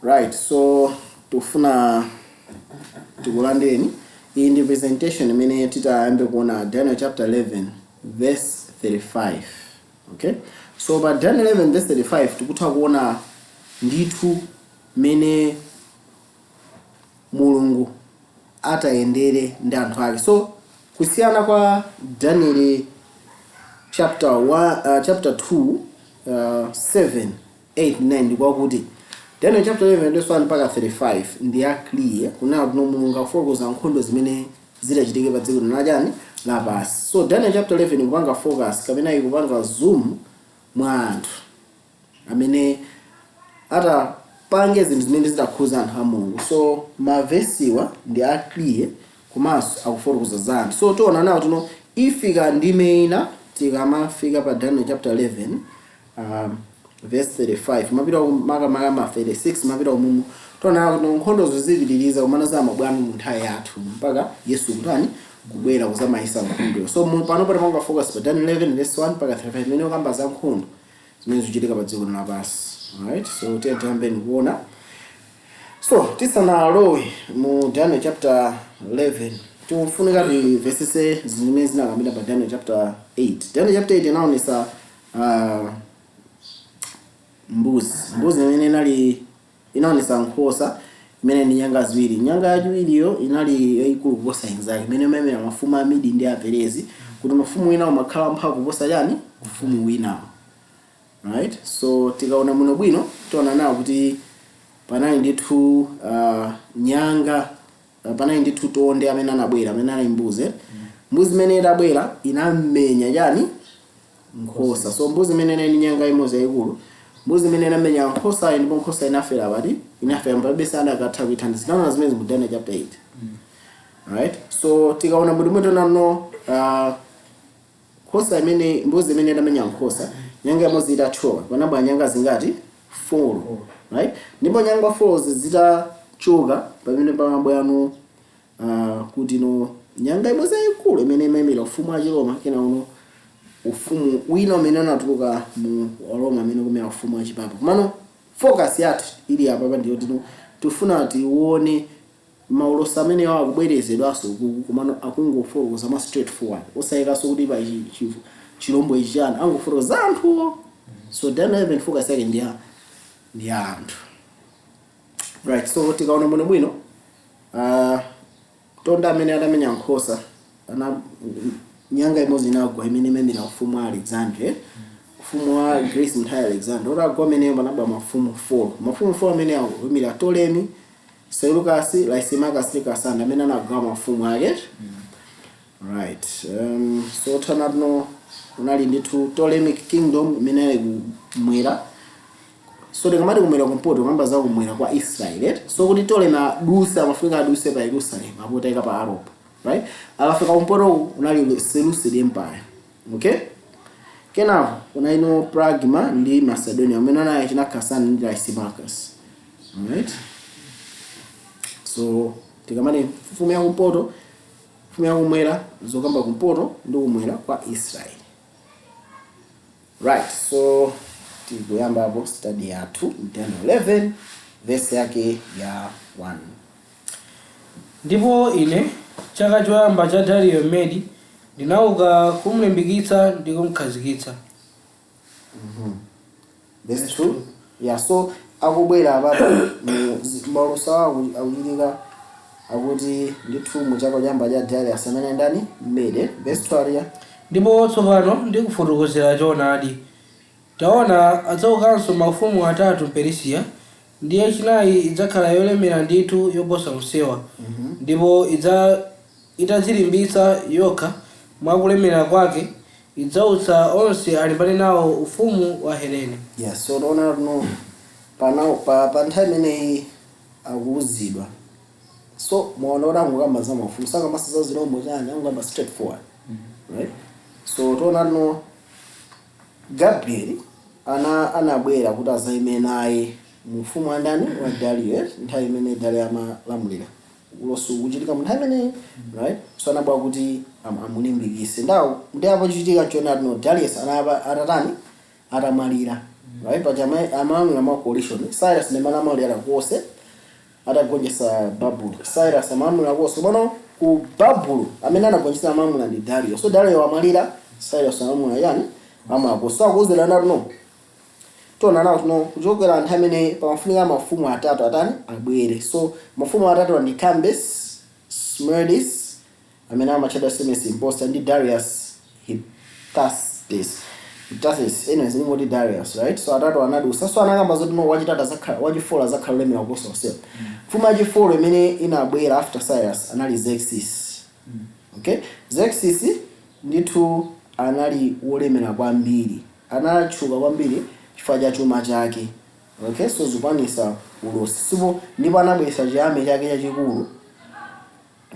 Right, so tufuna tikulandireni. Iyi ndi presentation imene titayambe kuona Daniel chapter 11 verse 35. Okay, so pa Daniel 11 verse 35 tikutha kuona ndithu mene Mulungu atayendere ndi anthu ake. So kusiyana kwa Daniel chapter 1, chapter 2, 7, 8, 9 ndikwakuti Daniel chapter 11 verse 1 mpaka 35 ndi ya clear kunena kuti Mulungu afotokoza nkhondo zimene zidachitike pa dziko lachani lapansi. So Daniel chapter 11 ikupanga focus kapena ikupanga zoom mwa anthu amene atapange zinthu zimene zidakhuza anthu a Mulungu. So mavesiwa ndi a clear komanso akufotokoza za anthu. So tiona nawo tino ifika ndime ina tikamafika pa Daniel chapter 11 verse 35, mapita makamaka ma 36, mapita umumu, tiona kuti nkhondozo zipitiriza kumana za mabwana mu nthawi yathu mpaka Yesu kutani kubwera kuzamayisa nkhondo. So pano patapanga focus pa Daniel 11 verse 1 mpaka 35 imene ukamba za nkhondo zimene zikuchitika pa dziko lapansi. Alright, so tiye tiyambeni kuona. So tisanalowe mu Daniel chapter 11, tikufunika timvesese zimene zinakambira pa Daniel chapter 8. Daniel chapter 8 inaonesa mbuzi imene inali inaonesa nkhosa imene ndi nyanga ziwiri. Nyanga yachiwiriyo inali yayikulu kuposa inzake, imene imayimira mafumu a Midi ndi Aperezi, kuti mafumu wina umakhala mphamvu kuposa chani ufumu winawo. Right, so tikaona muno bwino tiona nawo kuti panali ndithu nyanga, panali ndithu tonde amene anabwera amene anali mbuzi. Mbuzi imene itabwera inamenya chani nkhosa. So mbuzi imene inali ndi nyanga imodzi yayikulu, mbuzi imene inamenya nkhosayo, ndipo nkhosa inafera pati? Inafera palibe sanakatha kuithandiza. Tinaona zimene mu Daniel chapter 8, right? So tikaona bwino bwino tionano nkhosa imene, mbuzi imene itamenya nkhosa, nyanga imodzi itathyoka, panabwera nyanga zingati? 4, right? Ndipo nyanga 4 zitachoka, pamene pamabwerano kuti no nyanga imodzi yayikulu imene imayimira ufumu wa Chiroma, kena uno ufumu wina umene unatuluka mu Roma amene kumera ufumu wa chipapa. Komano focus yathu ili apapa ndiyo tino tifuna tione maulosi amene awo akubwerezedwanso kuku, komano akungofotokoza ma straightforward, osayikanso kuti pa chilombo ichi chani, angofotokoza anthuwo. So Daniel 11 focus yake ndi ya anthu, right? So tikaona bwino bwino, tonde amene atamenya nkhosa ana nyanga imodzi inagwa imene imayimira ufumu wa Alexander, ufumu wa Greece nthawi ya Alexander. Utagwa ameneyo panabwa mafumu 4. Mafumu 4 amene akuyimira Ptolemy, Seleucus, Lysimachus ndi Cassander amene anagawa mafumu ake, right? So thanatno unali ndithu Ptolemaic Kingdom imene ali kumwera. So tikamati kumwera, kumpoto, kamba za kumwera kwa Israel, eh? So kuti Ptolemy aduse, amafunika aduse pa Yerusalem apoteka pa Arab, right? Akafika kumpoto unali Seleucid Empire, okay? Kenako kunalino Pergama ndi Macedonia amene anali china Cassander ndi Lysimachus, right? So tikamati mfumu yakumpoto, mfumu yakumwera, zokamba kumpoto ndi kumwera kwa Israel, right? So tikuyambapo study yathu Daniel 11 verse yake ya 1. Ndipo ine, chaka choyamba cha Dariyo Mmedi, ndinauka kumlimbikitsa ndi kumkhazikitsa. Verse 2, yeah. So akubwera apapa maulosi awo akuchitika akuti ndithu mu chaka choyamba cha Darius amene ndani? Mmede. Verse 2 aliya. Ndipo tsopano ndikufotokozera choonadi. Taona, adzaukanso maufumu atatu m'Perisiya, ndi yachinayi idzakhala yolemera ndithu yoposa onsewa, ndipo itadzilimbitsa yokha mwa kulemera kwake, idzautsa onse alimbane nawo ufumu wa Helene. Yes, so taona no pana pa nthawi imeneyi akuuzidwa. So mwaona kuti angokamba za mafumu, sakamasa za zilombo chani, angokamba straightforward, right? So taona no Gabriel anabwera kuti azayime naye mu ufumu wa ndani? Wa Dariyo, eh? Nthawi imene Dariyo amalamulira, ulosi ukuchitika mu nthawi imeneyi, right? So anabwera kuti amulimbikitse. Ndawo ndi apo chichitika chonati no Darius anapa atatani? Atamwalira. Right, paja amalamulira mwa coalition. Cyrus ndi amene amalamulira konse atagonjetsa Babulo. Cyrus amalamulira konse, komano ku Babulo amene anagonjetsa amalamulira ndi Dario. So Dario wamwalira, Cyrus amalamulira yani? Amalamulira konse. So akuwuzira nati no, tiona nawo tino kuchokera anthu amene pamafunika mafumu atatu atani abwere. So mafumu atatu ndi Cambyses, Smerdis, amene amatchedwa Semesi Imposter, ndi Darius Hystaspes. Hystaspes, anyways, ingoti Darius, right? So atatu anadusa. So anakamba zoti no, wachitatu azakhala, wachi four azakhala olemera kuposa onsewo. Mfumu yachi four imene inabwera after Cyrus anali Xerxes. Okay, Xerxes ndithu anali wolemera kwambiri, anatchuka kwambiri chifukwa cha chuma chake. Okay, so zikwanisa ulosi sipo, ndipo anabweretsa chi army chake chachikulu,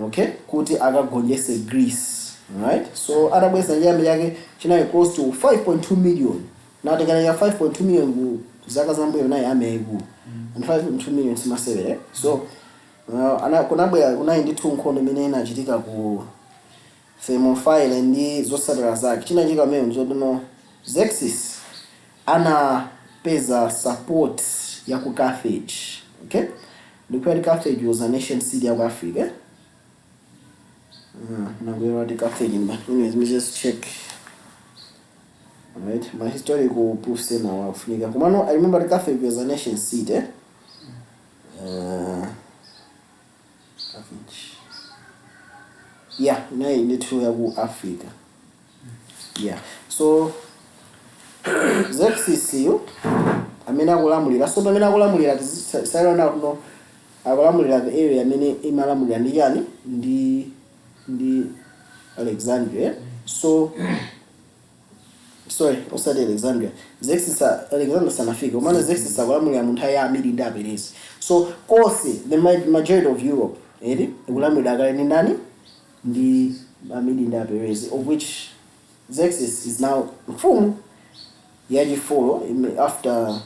okay, kuti akagonjese Greece, right? So atabweretsa chi army chake chinali close to 5.2 million. Natekaneka 5.2 million ku zaka zambuyo nayi army yayikulu, and 5.2 million simasewere. So kunabwera, kunali ndithu nkhondo imene inachitika ku Thermopylae ndi zotsatira zake. Chinachitika pamene nzotino Xerxes anapeza support ya ku Carthage. Okay, ndikuti Carthage was an ancient city ya ku Africa, eh? Nakuera kuti Carthage, but anyways, let me just check. Right, my historical proofs ena wafunika. Komano I remember the Carthage was an ancient city, eh? Carthage, yeah, inayi ndithu ya ku Africa, yeah. So Xerxes yu amene akulamulira, so pamene akulamulira sayiona kuno akulamulira the area amene imalamulira ndi chani? Ndi Alexandria. So sorry, osati Alexandria, Xerxes, Alexander sanafike, komano Xerxes akulamulira mu nthawi ya Amidi ndi Aperezi. So konse the majority of Europe eri ikulamulira kale ndi ndani? Ndi Amidi ndi Aperezi, of which Xerxes is now mfumu yachi four after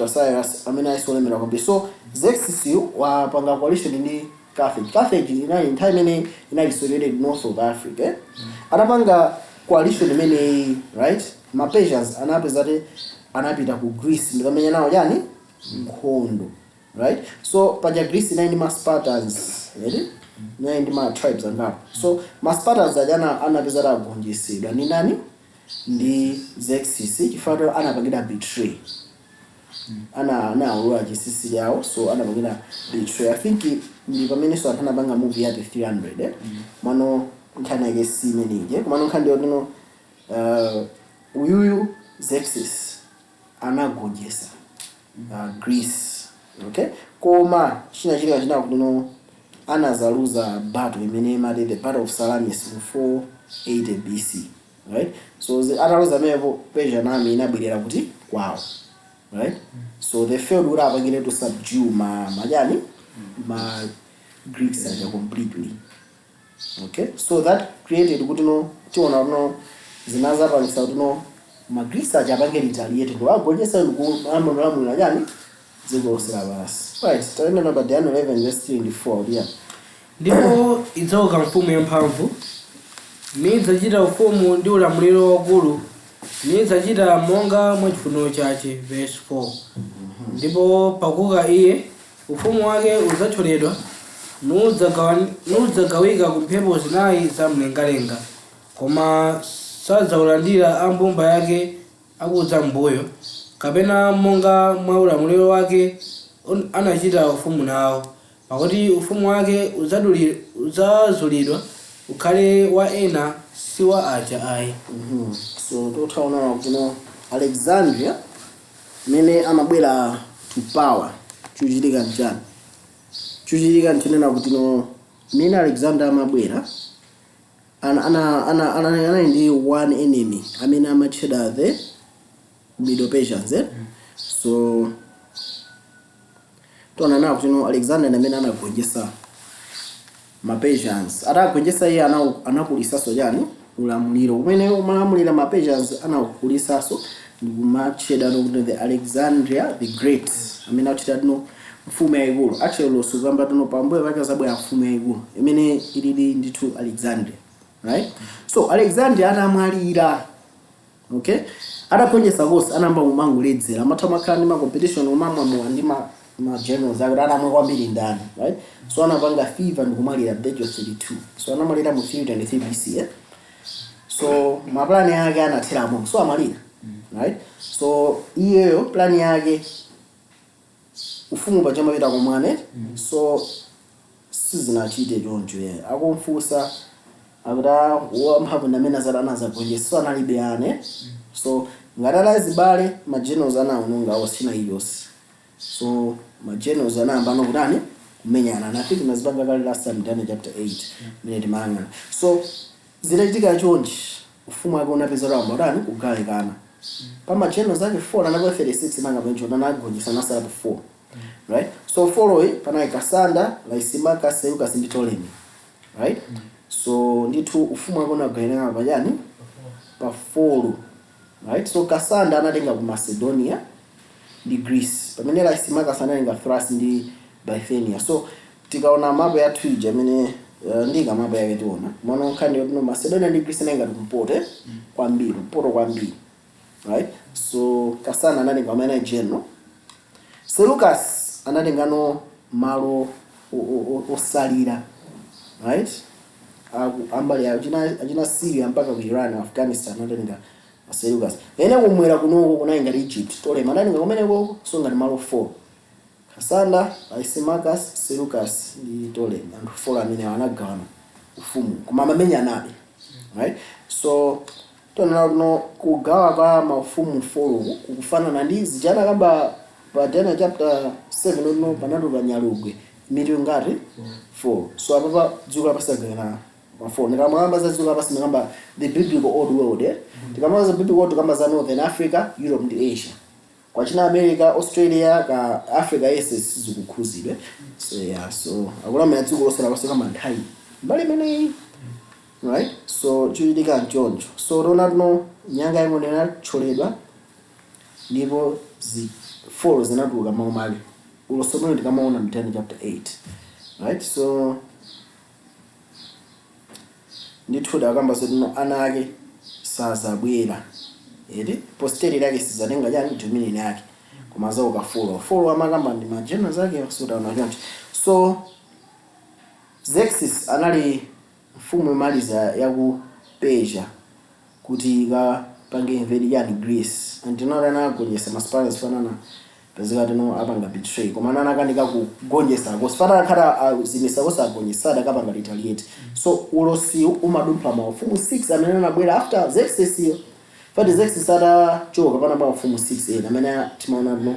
Cyrus, amene ayisolemera kwambiri. So Xerxes yu wapanga coalition ndi Carthage. Carthage inali nthawi imene inali situated north of Africa, eh? Atapanga coalition imeneyi, right, ma Persians anapeza ati anapita ku Greece ndikamenya nawo chani? Nkhondo, right? So paja Greece inali ndi ma Spartans, right? Inali ndi ma tribes angapo. So ma Spartans aja anapeza ati agonjetsedwa ndi ndani? Ndi Xerxes, chifukwa anapangidwa betray, ana anaulula chinsinsi chawo. So anapangidwa betray. I think ndi pamenenso anthu anapanga movie yati 300, eh? Mano nkhani yake si imeneyi, komano nkhani yotino uyuyu Xerxes anagonjetsa Greece, okay? Koma chinachitika chinakuti anazaluza battle imene imati the Battle of Salamis mu 480 BC, right? So ataluza amenepo, Persian army inabwerera kuti kwawo, right? So they failed kuti apangire to subdue ma majani ma Greeks aja completely. Okay, so that created kuti no, tiona no zinazapangisa kuti no, ma Greeks aja apange retaliate ndo agonjetsa ndikulamulira chani? Dziko lonse lapansi, right? Taenda pa Daniel 11 verse 3 ndi 4, yeah. Ndipo idzauka mfumu yamphamvu, nidzachita ufumu ndi ulamuliro waukulu, nidzachita monga mwa chifuniro chache. Verse 4: Ndipo pakuka iye, ufumu wake udzathyoledwa, nudzagawika ku mphepo zinayi za mlengalenga, koma sadzaulandira a mbumba yake akudza m'mbuyo, kapena monga mwa ulamuliro wake anachita ufumu nawo, pakuti ufumu wake udzazulidwa ukhale wa ena, si wa aja ayi. So tothaona kuno Alexandria imene amabwera to power, chuchitika nchani? Chuchitika nchinena kuti no, mene Alexander amabwera anali ndi one enemy amene amatchedwa the Medo Persians, eh? So tiona nawo kuti no, Alexander ndi amene anagonjetsa ma Persians. Atagonjetsa iye anakulisanso chani? Ulamuliro umene umalamulira ma Persians anakulisanso ndikumatchedwa kuti the Alexandria the Great, amene akutchedwa tino mfumu yayikulu. Actually loso kamba tino pambuyo pake zabwera mfumu yayikulu imene ilili ndithu Alexandria, right? So Alexandria atamwalira, Okay, atagonjetsa konse, anayamba kumangoledzera, amatha makhala ndi ma competition umamwamuwa ndi ma generals akuti anamwe kwambiri ndani, right? So anapanga fever ndikumwalira at the age of 32. So anamwalira mu 323 BC, eh? So maplani ake anatheramo, so amalira, right? So iyeyo plan yake, ufumu paja mapita kumwane, so sizinachite choncho. Ye akumfunsa akuti wamphamvu ndi amene azati anazagonjetsa, so analibe ane. So ngati alazibale, ma generals anaononga osina iliyonse. So ma generals anayamba anokutani kumenyana, and I think nazipanga kale last time, Daniel chapter 8 mene timayang'ana. So zitachitika chonchi, ufumu wake unapeza lamba utani kugalikana pa ma generals ake 4 anapo 36 manga pencho anagonjetsa, nasalapo 4, right? So four panali Cassander, Lysimachus, Seleucus ndi Ptolemy, right? So ndithu ufumu wake unagalikana pachani, pa 4, right? So Cassander anatenga ku Macedonia ndi Greece, pamene Lysimachus anatenga Thrace ndi Bithynia. So tikaona mapu yathu ija amene ndika mapu yake tiona mwana nkhani yotino Macedonia ndi Greece anatenga kumpoto, eh? Kwambiri kumpoto kwambiri, right? So Cassander anatenga amene general, Seleucus anatengano malo osalira, right? Ambali achina Syria mpaka ku Iran, Afghanistan anatenga Seleucus. Ene kumwera kunoko kunali ngati Egypt, Ptolemy anatenga kumeneko. So ngati malo 4, Cassander, Lysimachus, Seleucus ndi Ptolemy, anthu 4 amene anagawana ufumu koma amamenyanabe, right? So tonena kuno kugawa kwa maufumu 4 kukufanana ndi zijana kamba pa Daniel chapter 7 uno, panatuluka nyalugwe mitu ngati 4. So apapa dziko lapansi lagawikana pa 4. Ndikamamba za dziko lapansi, ndikamba the biblical old world, eh? Tikamamba za biblical world, tikamba za Northern Africa, Europe ndi Asia. Kwa China, America, Australia ka Africa yese sizikukhuzidwe. So yeah, so akulamira dziko lonse lapansi kama nthawi mbali imeneyi, right? So chochitika nchoncho. So tona tuno nyanga ing'ono inathyoledwa ndipo zi four zinatuluka mawu make, ulosi umene tikamaona mu Daniel chapter 8, right? So ndithu akamba zoti ana ake sazabwera eti, posterity yake sizatenga chani, dominion yake, koma zauka four. Four amakamba ndi ma generals ake, sutaona choncho. So Xerxes anali mfumu yomaliza yaku Persia kuti ikapange invade yani, Greece, and anagonjetsa ma Spartans fanana pezeka tino apanga betray, koma anakanika kugonjetsa kosifana akhala azimisa kosagonjetsa, adakapanga retaliate. So ulosi umadumpha maufumu 6 amene anabwera after Xerxes iyo. Fati Xerxes atachoka, panabwera mafumu 6 ena amene timaona tino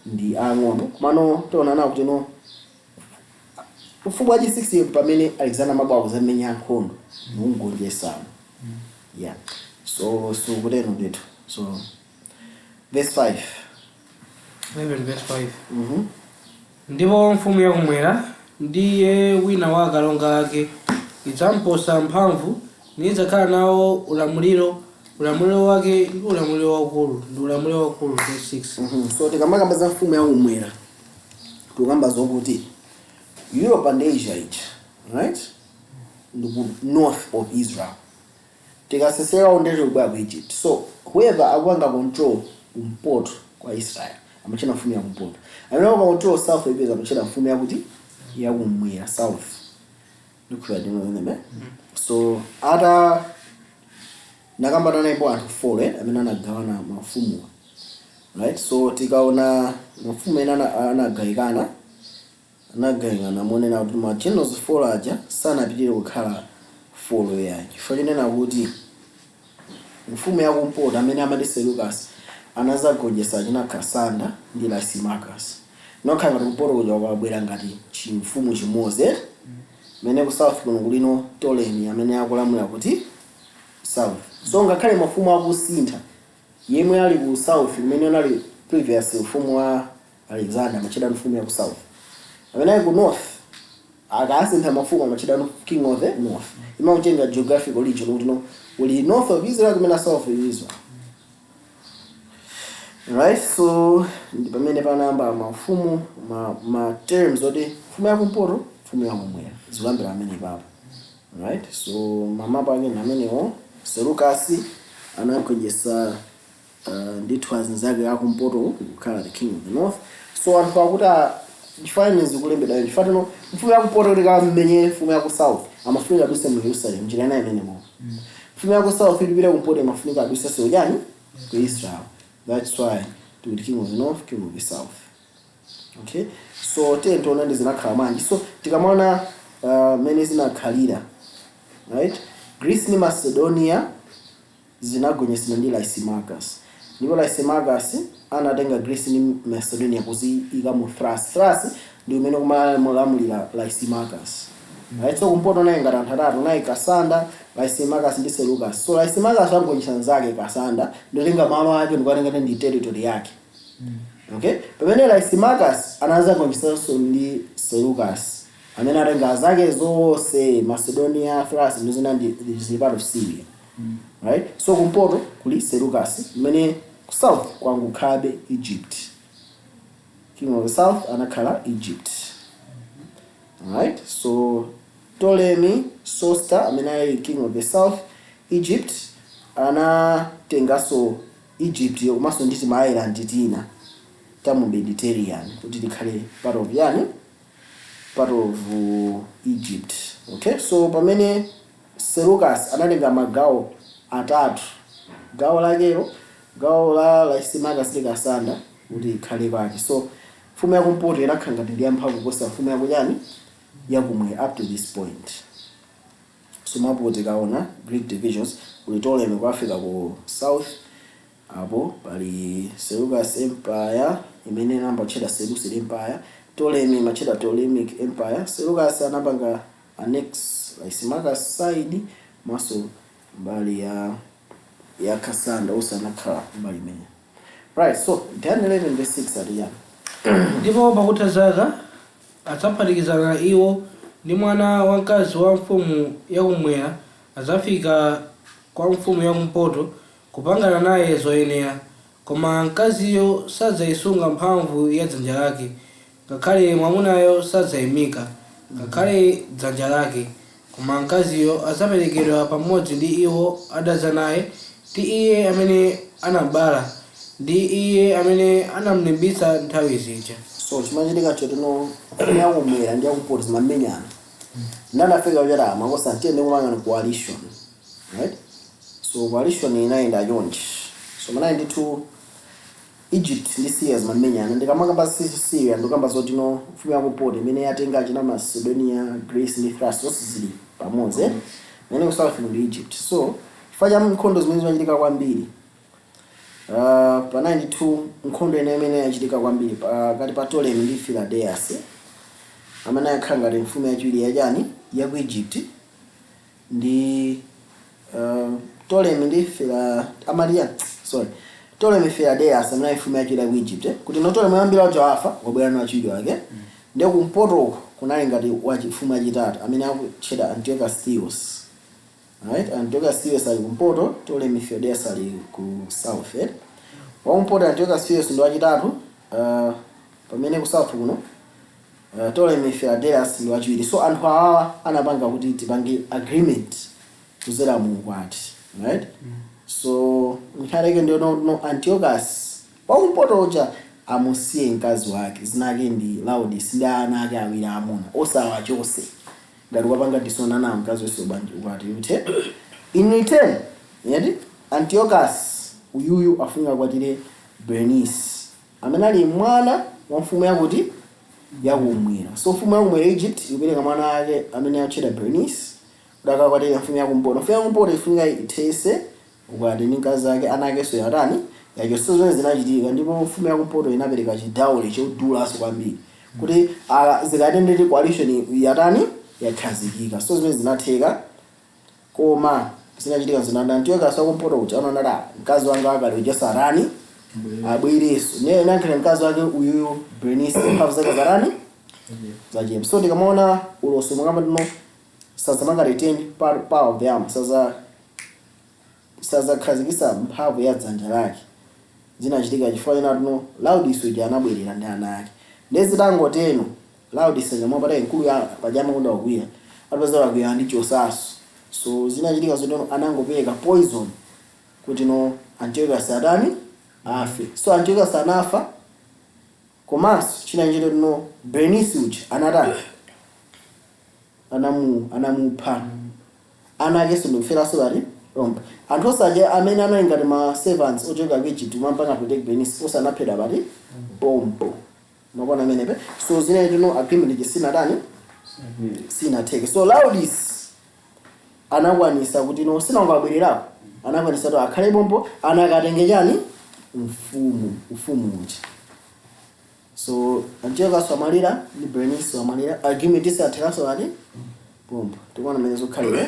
ndi ang'ono, komano tiona nawo kuti no ufumu wachi 6 pamene Alexander mabwa kuzamenya nkhondo nungonjesana. Yeah, so kutero ndithu. So verse 5. 11 verse 5. Ndipo mfumu yakumwera ndiye wina wa akalonga ake idzamposa mphamvu, nidzakhala nawo ulamuliro, ulamuliro wake ndi ulamuliro waukulu, ndi ulamuliro waukulu. Verse 6. So tikamakamba za mfumu yakumwera, tikukamba zokuti Europe and Asia ija, right, ndi ku north of Israel. Tikasesera ndete kubwera ku Egypt. So whoever akupanga control kumpoto kwa Israel amachena mfumu yakumpoto, amene akupanga control south of Israel amachena mfumu yakuti yakumwera, south. Ndikukhulupirira ndimwe. So ata nakamba tanaipo anthu 4, eh, amene anagawana mafumu, right? So tikaona mafumu ena anagawikana monena kuti ma generals 4 aja sanapitirire kukhala 4 yayi, chifukwa chinena kuti mfumu yakumpoto amene amati Seleucus anazagonjetsa achina Cassander ndi Lysimachus, nokhala ngati kumpoto kuja kwabwera ngati chimfumu chimodzi, eh? Mene ku south kuno kulino Ptolemy amene akulamulira kuti south. So ngakhale mafumu akusintha, yemwe ali ku south kumene anali previous ufumu wa Alexander amachedwa mfumu ya ku south, amene ali ku north akasintha mafumu amachedwa king of the north. Imakuchenga geographical region kuti no uli north of Israel kumene south of Israel, right? So ndi pamene panayamba mafumu ma terms oti mfumu yakumpoto, mfumu yakumwera, zikuyambira pamene papo, right? So mamapa ake ndi amenewo. Seleucus Anagonjetsa ndithu azinzake akumpoto kukhala the king of the north. So anthu akuti chifukwa ine zikulembedwa, chifukwa tino mfumu yakumpoto kuti kammenye mfumu yaku south amafunika aduse mu Yerusalem, njira inayi imenemo. Mfumu yaku south ilipita kumpoto imafunika aduse sojani ku Israel. That's why tikuti king of the north, king of the south. Okay, so tiye tiona ndi zinakhala bwanji. So tikamaona mmene zinakhalira, right, Greece ndi Macedonia zinagonjetsedwa ndi Lysimachus, ndipo Lysimachus anatenga Greece ndi Macedonia kuziyika mu Thrace. Thrace ndi umene kumalamulira Lysimachus, right? So kumpoto naye ngati anthu atatu naye Cassander, Lysimachus ndi Seleucus. So Lysimachus angonjetsa nzake Cassander, ndotenga malo ake ndikuwatenga ndi territory yake. Okay, pamene Lysimachus anazagonjetsanso ndi Seleucus amene atenga zake zonse, Macedonia, Thrace ndi zina, ndi zili part of Syria, right? So kumpoto kuli Seleucus, mmene ku south kwangukhalabe Egypt. King of the south anakhala Egypt, right? So Ptolemy Soter amene ali king of the south, Egypt, anatenganso Egypt komanso ndi tima island tina tamu Mediterranean kuti tikhale part of yani, part of Egypt. Okay, so pamene Seleucus anatenga magawo atatu, gawo lakelo, gawo la Lysimachus ndi Cassander kuti ikhale kwake. So mfumu yakumpoto inakhala ngati ndi yamphamvu kuposa mfumu yakuchani, yakumwera, up to this point. So mapo tikaona Greek divisions, kuli Ptolemy ku Africa, ku south apo pali Seleucus Empire imene inamba kutchedwa Seleucid Empire, Ptolemy imatchedwa Ptolemaic Empire. Seleucus anapanga annex Lysimachus side maso mbali ya Cassander onse anakhala mbali imene, right? So Daniel 11 verse 6 ati yani? Ndipo pakutha zaka adzaphatikizana iwo ndi mwana wamkazi wa mfumu yakumwera, adzafika kwa mfumu yakumpoto kupangana naye zoyenera, koma mkaziyo sadzayisunga mphamvu ya dzanja lake, ngakhale mwamunayo sadzayimika ngakhale dzanja lake, koma mkaziyo adzaperekedwa pamodzi ndi iwo adadza naye, ndi iye amene anabala, ndi iye amene anamlimbitsa nthawi zija. So chimachitika chotino, mfumu yakumwera ndi yakumpoto zimamenyana. Ndanafika kuchera makosa tiyende kumangana coalition, right? So coalition inayenda chonchi. So manayi ndithu Egypt ndi Syria zimamenyana. Ndikamakamba Syria, ndikamba zotino mfumu yakumpoto imene yatenga china Macedonia, Greece ndi Thrace, zonse zili pamodzi, eh? Imene ku south ndi Egypt. So chifukwa cha nkhondo zimene zimachitika kwambiri, panali ndithu nkhondo ina imene yachitika kwambiri pakati pa Ptolemy ndi Philadelphus amene akhala ngati mfumu yachiwiri yachani, yaku Egypt, ndi Ptolemy ndi Phila amaliya, sorry, Ptolemy Philadelphus amene ali mfumu yachiwiri yaku Egypt, eh? Kuti no Ptolemy ambiri wacho afa, wabwera no wachiwiri wake. Ndiye kumpotoko kunali ngati mfumu yachitatu amene akutchedwa Antiochus Theos, right? Antiochus Theos ali kumpoto, Ptolemy Philadelphus ali ku south, eh? Wakumpoto Antiochus Theos ndi wachitatu, pamene ku south kuno Ptolemy Philadelphus ndi wachiwiri. So anthu awawa anapanga kuti tipange agreement kuzera mu ukwati, right? So nkhaleke ndio no Antiochus wakumpoto uja amusiye mkazi wake, zina ake ndi Laodice, ndi ana ake awiri amuna osawachose ngati wapanga disown nawo mkazi wese ukwati uthe. In return, yeti Antiochus uyuyu afunika akwatire Berenice amene ali mwana wa mfumu yakuti, yakumwera. So mfumu yakumwera, Egypt, ikupereka mwana wake amene atchedwa Berenice kuti akakwatire mfumu yakumpoto. Mfumu yakumpoto ifunika ithese ukwati ndi mkazi ake, ana akenso yatani, yacho. So zimene zinachitika, ndipo mfumu yakumpoto inapereka chi dowry chodulaso kwambiri kuti zikatendeti coalition yatani, yakhazikika. So zimene zinatheka, koma zinachitika zinanda Antiochus wakumpoto uja anaona mkazi wanga akale uja sarani abwereso ndiye nankhale mkazi wake uyuyu Berenice, mphamvu zake zarani, zachepa. So ndikamaona ulosi mukamba tino sazamanga retain power of the arm, sazakhazikisa mphamvu ya dzanja lake, zinachitika chifukwa ena tino Laodice uja anabwerera ndi ana ake. Ndezitangoteno Laodice nyamapata nkulu ya pajama kunda wakwiya atapeza wakwiya ndi chosaso. So zinachitika zoteno anangopereka poison Kuti no Antiochus atani? Afe. So Antiochus anafa, komanso china nchito no Berenice uja anatani? Anamupha. Ana akenso ndikuferanso pati pompa. Anthu osaja amene anali ngati ma servants ochoka ku Egypt mampanga protect Berenice, osanaphedwa pati pompo. Mapona amenepe. So zina tino agreement chisinatani? Sinatheke. So Laodice anakwanisa kuti no sinangabwererako, anakwanisa to akhale pompo, anakatenge chani? Mfumu, ufumu uja. So Antiochus wamalira ndi Berenice wamalira, agreement isathekanso pati pompo. Tikuona mmene zikukhalira.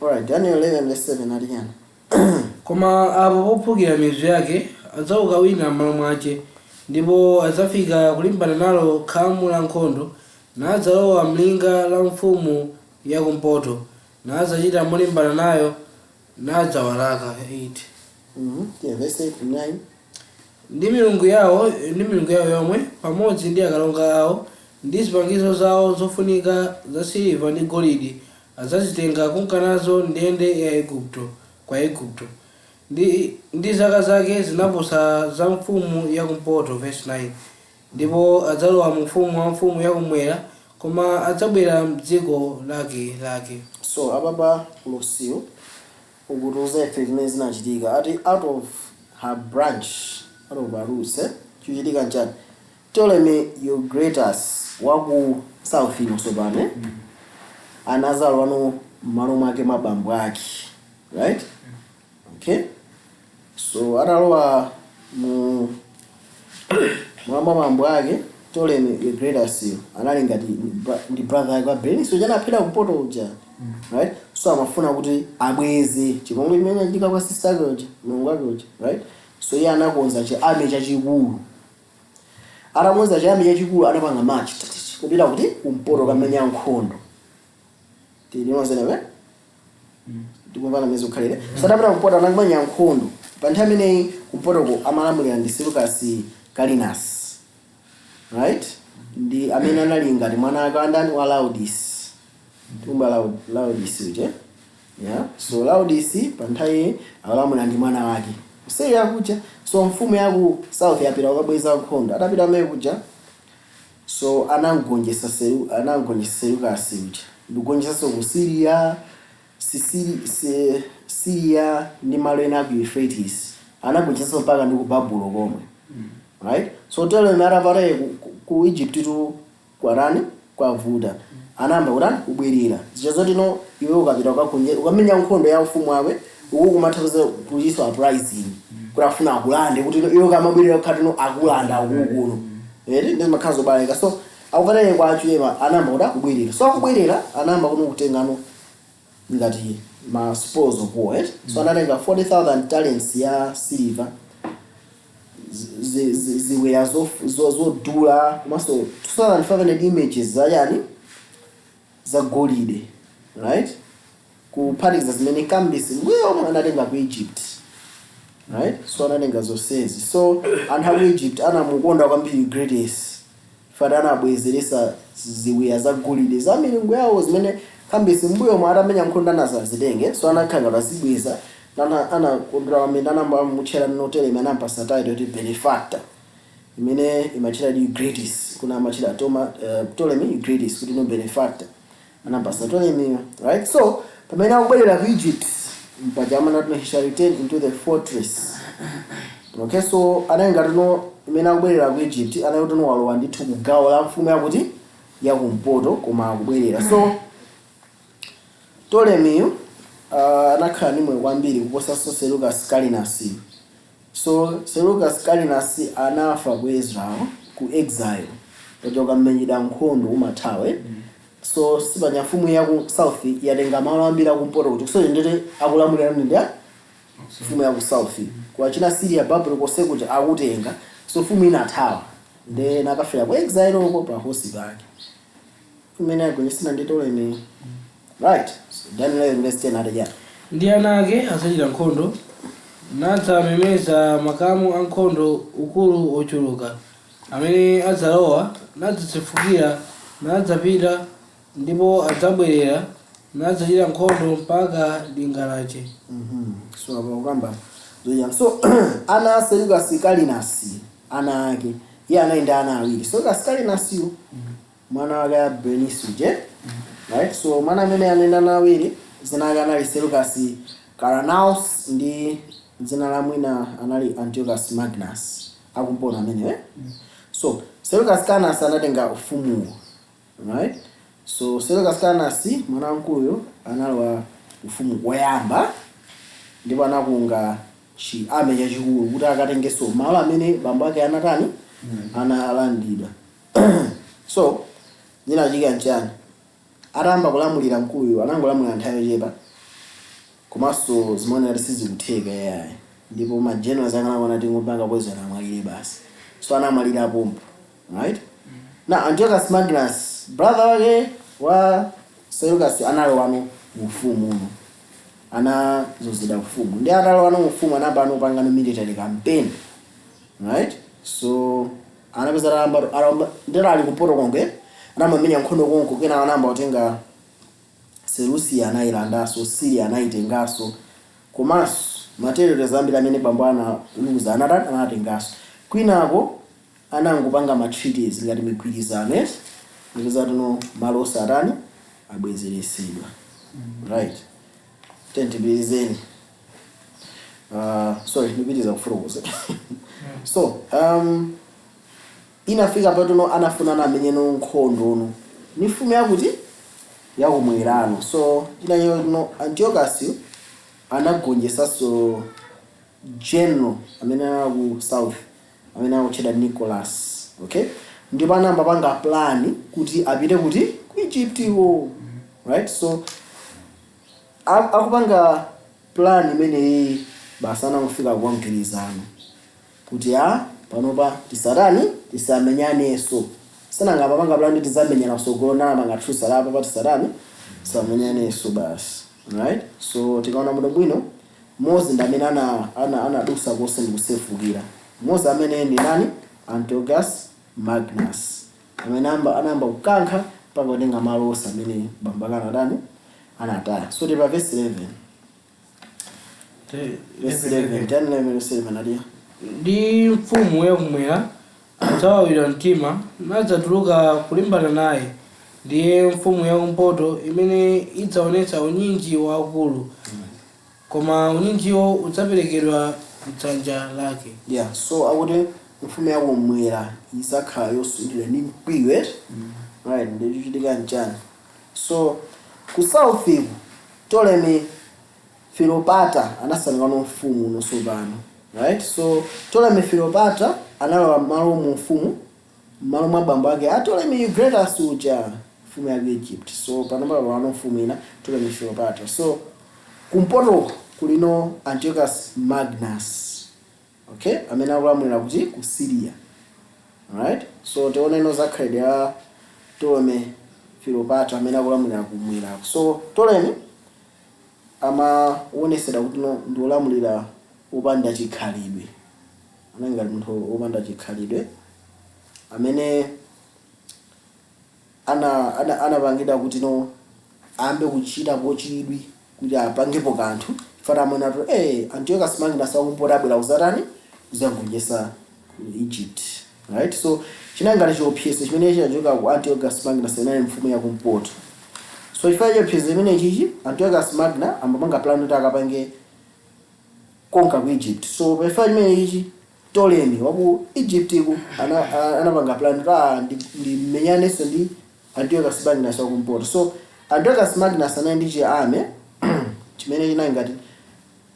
Alright, Daniel 11 verse 7 ali chani? Koma apo pophukira mizu yake adzauka wina m'malo mwace, ndipo adzafika kulimbana nalo khamu la nkhondo, nadzalowa mlinga la mfumu yakumpoto, nadzachita molimbana nayo, nadzawalaka. 8. Yeah, verse 8 9. Ndi milungu yawo yomwe pamodzi ndi akalonga awo ndi zipangizo zawo zofunika za siliva ndi golide adzazitenga kunka nazo ndende ya Igupto kwa Igupto, ndi zaka zake zinaposa za mfumu yakumpoto. Verse 9. Ndipo adzalowa mu ufumu wa mfumu yakumwera, koma adzabwera mdziko lake lake. So apapa ulosiwo ukutiuza ife zimene zinachitika. Ati out of her branch, out of her roots, eh? Chikuchitika nchani? Ptolemy Euergetes waku south ino sopano, eh? Anazalwano m'malo mwake mabambo ake, right? Okay, so atalowa mu mwamba mambo ake, Ptolemy Euergetes anali ngati ndi brother yake wa Berenice uja anaphera kumpoto uja, right? So amafuna kuti abweze chipongwe chimene chachitika kwa sister ake uja, mlongo wake uja, right? So iye anakonza chi army chachikulu. Atakonza chi army chachikulu, anapanga march tatiti kupita kuti? Kumpoto, kamenya nkhondo. Tilimonzenewe, tikumvana mezi kukhalire? So atapita kumpoto anakumenya nkhondo. Pa nthawi imeneyi kumpotoko amalamulira ndi Seleucus Carinus, right? Ndi amene anali ngati mwana wake wandani? Wa Laodice. Tikumba Laodice uje, yeah. So Laodice pa nthawi akulamulira ndi mwana wake kuseri akuja. So mfumu yaku south yapita kukabweza nkhondo. Atapita amene kuja, so anangonjesa Seleucus uja, ndikugonjesanso ku Syria, Sicily, Syria ndi malo ena aku Euphrates. Anagonjetsanso mpaka ndi ku Babulo komwe, right? So Ptolemy atapataye ku Egypt tu kwarani kwavuta, anayamba kutani? Kubwerera. Zija zoti no iwe ukapita ukamenya nkhondo ya ufumu wake uku, kumatha kuchisa uprising kuti afuna akulande, kuti iwe ukamabwerera kukhati no akulanda uku kuno, eti? Ndi zimakhala zobaleka. So akupataye kwachuyema, anayamba kuti akubwerera. So akubwerera, anayamba kuno kutengano ngati ma spoils of war, eh? So anatenga 40,000 talents ya silver, ziweya zodula, komanso 2500 images zachani? Za golide, right? Kuphatikiza zimene Cambyses mbuye omwe anatenga ku Egypt, right? So anatenga zonsezi. So anthu aku Egypt anamukonda kwambiri Euergetes fati anabwezeresa ziwiya za golide za milungu yawo zimene Cambyses mbuyo omwe atamenya nkhondo anazazitenge. So anakhala ngati azibweza. Anakondwera kwambiri, anamba mutchera Ptolemy, anampasa title yoti benefactor, imene imachita Euergetes, kuna amachita Ptolemy Euergetes kuti no benefactor, anampasa Ptolemy, right? So pamene akubwerera ku Egypt mpajama nati he shall return into the fortress. Okay, so anali ngati no imene akubwerera ku Egypt, anali kuti no walowa ndithu ku gawo la mfumu yakuti? Yakumpoto, koma akubwerera. So Ptolemy anakhala ndi moyo kwambiri kuposanso Seleucus Carinus. So Seleucus Carinus anafa ku Israel, ku exile, pachoka mmenyedwa nkhondo umathawe. So sipanya mfumu yaku south yatenga malo ambiri akumpoto, kuti so ndete akulamulira ndi mfumu yaku south kuwachina Syria, Babylon konse kuti akutenga. So mfumu inathawa, nde nakafera ku exile uko pa hosi pake imene agonjesana ndi Ptolemy, right? So Daniel 11 verse 10 ati chani? Ndi ana ake adzachita nkhondo, nadzamemeza makamu ankhondo ukulu ochuluka, amene adzalowa, nadzasefukira, nadzapita, ndipo adzabwerera. Nadzachita nkhondo mpaka linga lache. So apa kukamba zochita, so ana a Seleucus Carinus, ana ake, iye anali ndi ana awiri. Seleucus Carinus yu, mwana wake a Berenice uje, right? So mwana amene anali ndi ana awiri, dzina ake anali Seleucus Carinus ndi dzina la mwina anali Antiochus Magnus, akumpona amenewe. So Seleucus Carinus anatenga ufumuwo, right? So Seleucus Carinus, mwana wamkuluyo, analowa ufumu woyamba ndipo anakunga chi army chachikulu kuti akatengenso malo amene bambo ake anatani, analandidwa. So zinachitika nchani? Atayamba kulamulira mkuluyo, anangolamulira nthawi yochepa, komanso zimaonera kuti sizikutheka yayi, ndipo ma generals akanaona tingopanga poison amwalire basi. So anamwalira pompo, right? Na Antiochus Magnus, brother wake wa Seleucus, analowano ufumu uno, anazozedwa ufumu. Ndi atalowano ufumu, anayamba anopangano military campaign, right? So anapeza atayamba ndero ali kumpoto konke, anamamenya nkhondo konko. Kena anayamba kutenga Seleucia, anayilandanso Syria, anayitenganso, komanso ma territories ambiri amene bambo analuza anatani, anatenganso. Kwinako anangopanga ma treaties, ngati migwirizano, yes, ndikuzatino malo osatani, abwezeresedwa, right? Tentipitizeni, sorry, ndipitiza kufotokoza. So inafika patuno anafuna namenyeno nkhondo ono ni mfumu yakuti yakumwerano. So chinachino Antiochus anagonjesanso general amene ali ku south, amene akutchedwa Nicholas, okay? Ndipo anayamba panga plan kuti apite kuti ku Egypt iwo, right? So akupanga plan imeneyi basi, anangofika kwa mgwirizano kuti a panopa tisatani, tisamenyanenso. Sananga apapanga plan kuti tizamenyana kusogolo, nalapanga truce alapa pa tisatani, tisamenyanenso basi, right? So tikaona muno bwino, Mose ndi amene anadusa konse ndi kusefukira. Mose amene ndi nani? Antiochus Magnus, amene anayamba kukankha mpaka kutenga malo onse amene bambo ake anatani, anataya. So tipa verse 11. Verse 11, 10, 11, verse 11 adiya. Ndi mfumu yakumwera adzawawira mtima nadzatuluka kulimbana naye, ndiye mfumu yakumpoto imene idzaonetsa unyinji waukulu, koma unyinjiwo udzaperekedwa mdzanja lake. Yeah, so akuti mfumu yakumwera izakhala yosunthidwa ndi mkwiyo, right? Ndichitika nchani? So ku south iku, Ptolemy Philopator anasankhano mfumu nonso pano, right? So Ptolemy Philopator analowa malo mu mfumu m'malo mwa bambo ake a Ptolemy Euergetes uja, mfumu ya ku Egypt. So panopa pano mfumu ina, Ptolemy Philopator. So kumpoto kulino Antiochus Magnus, okay, amene akulamulira kuti ku Syria, right? So tioneno zakhalidwe ya Ptolemy Philopator amene akulamulira kumwerako. So Ptolemy amaonesera kuti no, ndi olamulira wopanda chikhalidwe, anali ngati munthu wopanda chikhalidwe amene anapangidwa kuti no, ayambe kuchitapo chidwi kuti apangepo kanthu. Fana amene ati Antiochus Magnus wakumpoto abwera kuzatani, kuzangonjetsa ku Egypt, right? So chinali ngati chiopsezo chimene chinachoka ku Antiochus Magnus inali mfumu yakumpoto. So chifukwa chiopsezo chimene chichi, Antiochus Magna amapanga plan kuti akapange conquer ku Egypt. So pachifukwa chimene chichi, Ptolemy waku Egypt ku anapanga plan kuti ndimenyanenso ndi Antiochus Magnus wakumpoto. So Antiochus Magnus anali ndi chi army chimene chinali ngati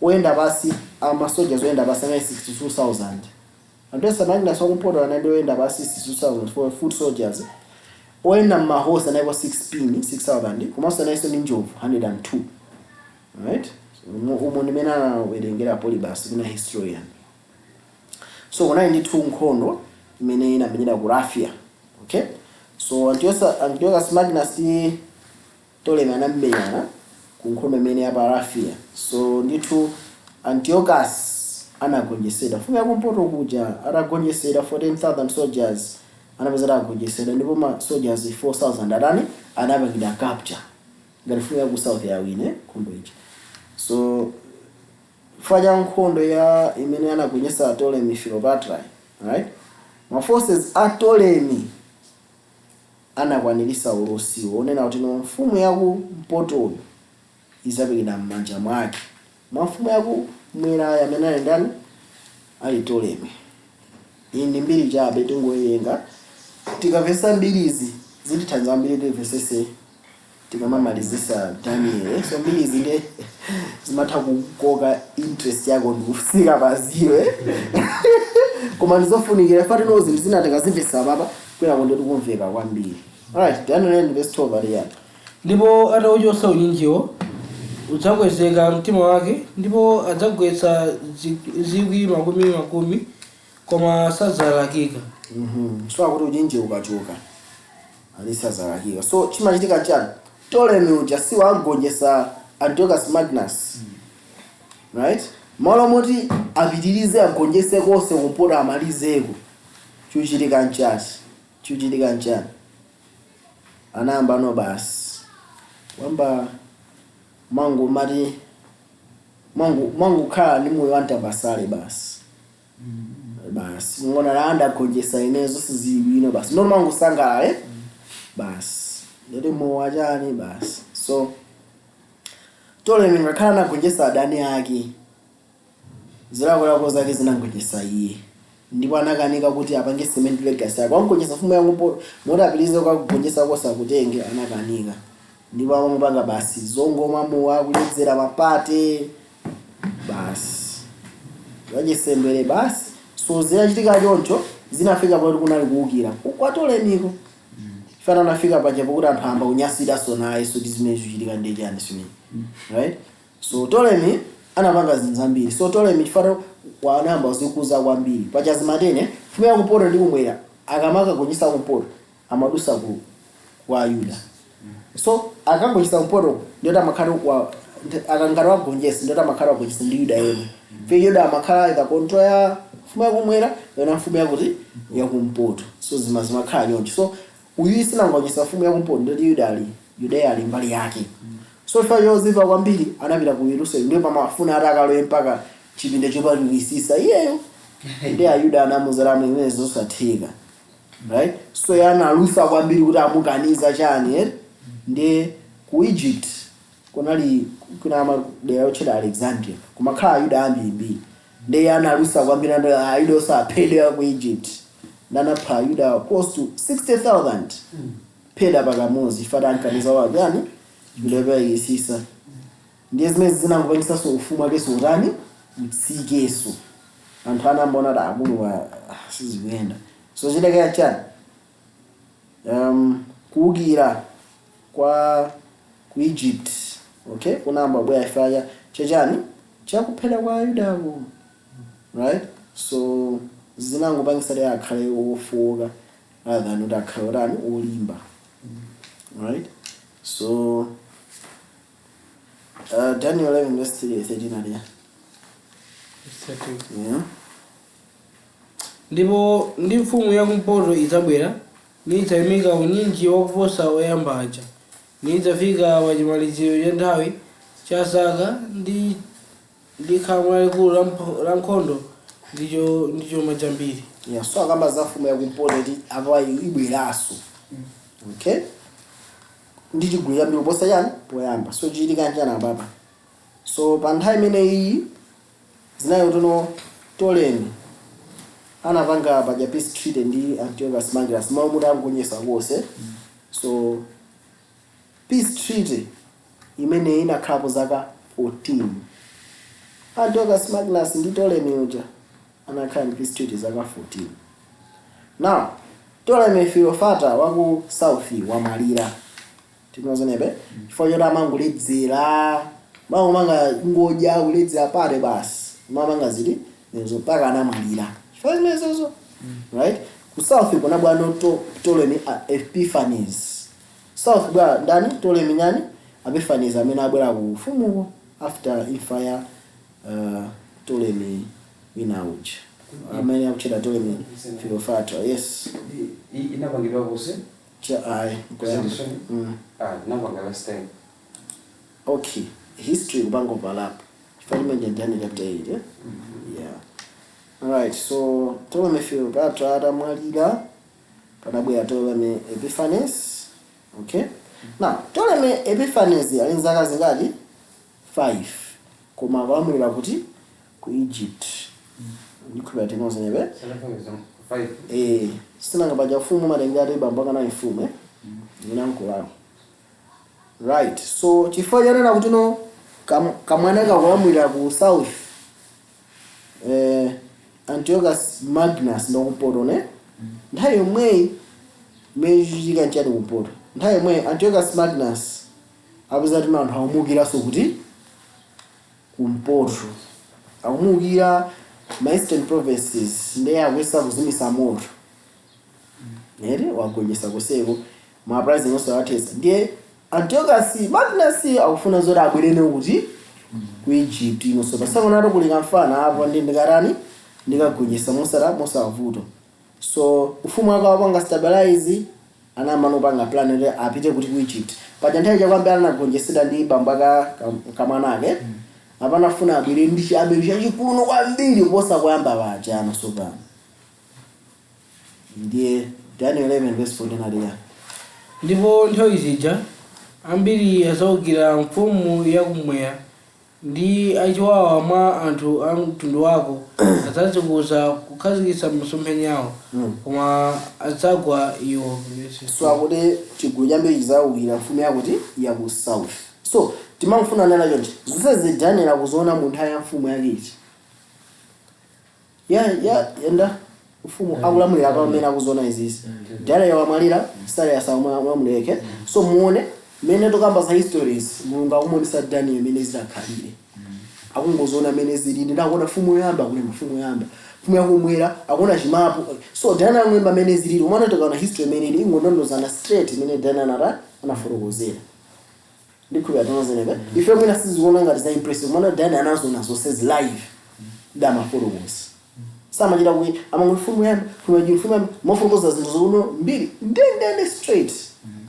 oyenda pasi, ama soldiers oyenda pasi anali 62,000. Antiochus Magnus wakumpoto anali ndi oyenda pasi 62,000 for foot soldiers, oyenda mmahosi analipo 6 pin 6000, komanso analinso ndi njovu 102, right? So, umu ndimene anawerengera Polybius kuna historian. So kunali ndithu nkhondo imene inamenyera ku Raphia, okay? So Antiochus Magnus ndi Ptolemy anamenyana ku nkhondo imene ya pa Raphia. So ndithu Antiochus anagonjetsedwa, mfumu yakumpoto kuja. Atagonjetsedwa, 14,000 soldiers anapeza atagonjetsedwa, ndipo ma soldiers 4000 atani, anapangidwa capture. Ngati mfumu ya ku south yawine nkhondo ija. So chifukwa cha nkhondo ya imene anagonjetsa Ptolemy Philopator, right, ma forces a Ptolemy anakwanirisa ulosiwo onena kuti no, mfumu yaku mpotoyo izapekedwa m'manja mwake mwa mfumu yaku mwerayo amene ali ndani? Ali Ptolemy. Iyi ndi mbiri chabe, tingoyerenga. Tikamvesa mbirizi zitithandiza mbiri timvesese tikamamalizisa Daniel. So mbirizi ndi zimatha kukoka interest yako ndikusika paziwe, koma ndizofunikira fatino zinthu zina tikazimvesa papa kwera kundi tikumveka kwambiri. Alright, Daniel 9 verse 12 ali yani? Ndipo atauchotsa unyinjiwo, udzakwezeka mtima wake, ndipo adzagwetsa zikwi makumi makumi, koma sadzalakika. So akuti unyinji ukachoka alisazalakika. So chimachitika chani? Ptolemy uja siwagonjetsa Antiochus Magnus, right? Malo moti apitirize agonjese konse kumpoto amalizeko, chikuchitika nchati? Chikuchitika nchani? Anayamba no basi wamba mangu mati mangu mangukhala ndi moyo wantambasale basi basi ngona la ndagonjesa inezo sizili bwino basi, no mangusangalala, eh? Basi ndoti moyo wachani basi. So Ptolemy ngakhala anagonjetsa adani ake, zilakolako zake zinagonjetsa iye, ndipo anakanika kuti apange cement legacy yake. Wamugonjetsa mfumu yakumpoto, moti apitirize kukagonjetsa kosakutenge, anakanika, ndipo amangopanga basi zongomwa mowa, kuledzera, ma party basi, wachisembwere basi. So zinachitika choncho, zinafika poti kunali kuwukira kwa Ptolemyko. Fana anafika paja pokuti anthu amba kunyasidanso naye. So zimene zikuchitika ndi chani simene, right? So Ptolemy anapanga zinthu zambiri. So Ptolemy chifukwa wanayamba kuzikuza kwambiri paja zimatene mfumu yakumpoto ndi kumwera akamakagonjetsa kumpoto amadusa ku kwa Yuda. So akagonjetsa kumpoto ndiyoti amakhala wa akangati wagonjetsa, ndiyoti amakhala wagonjetsa ndi Yuda yemwe. Fe Yuda amakhala ika control ya mfumu yakumwera yona mfumu yakuti yakumpoto. So zima zimakhala choncho. So uyu sinangonjetsa mfumu yakumpoto, ndiyoti Yuda ali Yudeya ali mbali yake. So chifukwa chozipa kwambiri anapita ku Yerusalemu, ndipo pamafuna ati akalowe mpaka chipinda chopatulikisisa iyeyo, ndi Ayuda anamuzalamo imene zosatheka, right? So iye analusa kwambiri kuti amukaniza chani, eh? Ndi ku Egypt kunali kuna madera otchedwa Alexandria, kumakhala Ayuda ambirimbiri. Ndi iye analusa kwambiri ando Ayuda osaphedwa ku Egypt, ndanapha Ayuda close to 60,000 pheda pakamuzi chifukwa ankaniza wake yani chipinda. Ndiye zimene zinangopangisanso ufumu wakenso utani, utsikeso. Anthu anambaona kuti akulu sizikuyenda. So chitekera chani? Kuwukira kwa ku Egypt, okay, kunamba bwera chifukwa chachani? Chakuphedwa kwa Ayudako, right? So zinangopangisa kuti akhale ofoka rather than kuti akhale otani, olimba, right? So Daniel 11 verse 3 13 aliya. Yeah. Ndipo ndi mfumu yakumpoto idzabwera nidzayimika unyinji wakuposa woyamba aja, nidzafika pa chimaliziro cha nthawi cha zaka ndi khamu lalikulu la nkhondo ndi chuma chambiri. Yeah, so akamba za mfumu yakumpoto kuti apa ibweranso, okay, ndi chigulu chambiri kuposa chani, poyamba. So chichitika chani apapa? So pa nthawi imene iyi zinayo tuno Ptolemy anapanga paja peace treaty ndi Antiochus Magnus mawu muti ankunyesa konse. So peace treaty imene inakhalapo zaka 14, Antiochus Magnus ndi Ptolemy uja anakhala ndi peace treaty zaka 14. Now Ptolemy Philopator waku south wamwalira, tinozenepe chifukwa choti amangoledzera, mangomanga ngodya kuledzera party basi, mamanga ziti nezo mpaka anamwalira chifukwa zimenezozo, right? Ku south kunabwano Ptolemy Epiphanes. South bwa ndani? Ptolemy nyani Epiphanes amene abwera ku ufumuko after imfa ya Ptolemy wina uja amene akutchedwa Ptolemy Philopator, yes. Inapangidwa kuse Cha ayi, nkoyamba. Presentation? Ah, inapanga last time. Okay, history kupanga overlap chifukwa chimene Daniel chapter 8, eh? Yeah, alright. So Ptolemy Philopator atamwalira, panabwera Ptolemy Epiphanes. Okay, now Ptolemy Epiphanes ali nzaka zingati? 5, koma akulamulira kuti? Ku Egypt. Ndikhulupira tinozenebe. 5. Eh, sinanga paja ufumu matengera ati bambo akana mfumu, eh, inankulako, right? So chifukwa chanena kuti no kamwana kakulamulira ku south, Antiochus Magnus ndokumpoto ne. Nthawi yomweyi imene chichitika nchani kumpoto? Nthawi yomweyi Antiochus Magnus apeza kuti anthu akumukiranso kuti? Kumpoto akumukira ma eastern provinces, ndiye akuyesa kuzimisa moto ere, wagonjetsa kuseko, ma uprising onse athesa. Ndiye Antiochus Magnus akufuna zoti abwerene kuti? Ku Egypt inonso pasakonatu kuli kamfana apo, ndi ndikatani, ndikagonjetsa mosara mosavuto. So ufumu wake wapanga stabilize, anayamba nopanga plan kuti apite kuti? Ku Egypt. Paja nthawi chakwambira anagonjetsedwa ndi bambo aka kamwanake. Apanafuna abwere ndi chiabere chachikulu kwambiri kuposa kuyamba paja ano pano. Ndiye Daniel 11 verse 14 aliya. Ndipo nthawi zija ambiri adzawukira mfumu yakumwera, ndi achiwawa mwa anthu a mtundu wako adzadzikuza kukhazikitsa masomphenyawo, koma adzagwa iwo. So akuti chigulu chambiri chidzawukira mfumu yakuti? Yaku south. So timamfuna nena chonchi, zonse Daniel akuzoona mu nthawi ya mfumu yakichi ya ya yenda ufumu akulamulira pa amene akuzoona izizi. Daniel wamwalira, Cyrus amwamuleke. So muone mmene tokamba za histories, Mulungu akumuonesa Daniel mmene zidakhalire, akungozoona mmene zilili. Ndakuona mfumu yoyamba kulemba mfumu yoyamba, mfumu yakumwera, akuona chimapu. So Daniel akulemba mmene zilili. Umene tikaona history imene ili ingondondozana straight imene Daniel anata anafotokozera. Ndikhulupira tinozenebe ife mwina sizikuona ngati za impressive, mwana Daniel anazoona zonse live, ndamafotokoza, samachita kuti amangoti mfumu yamba, mfumu yachiwiri, mfumu yamba, mofotokoza zinthu zokuno mbiri ndendende straight.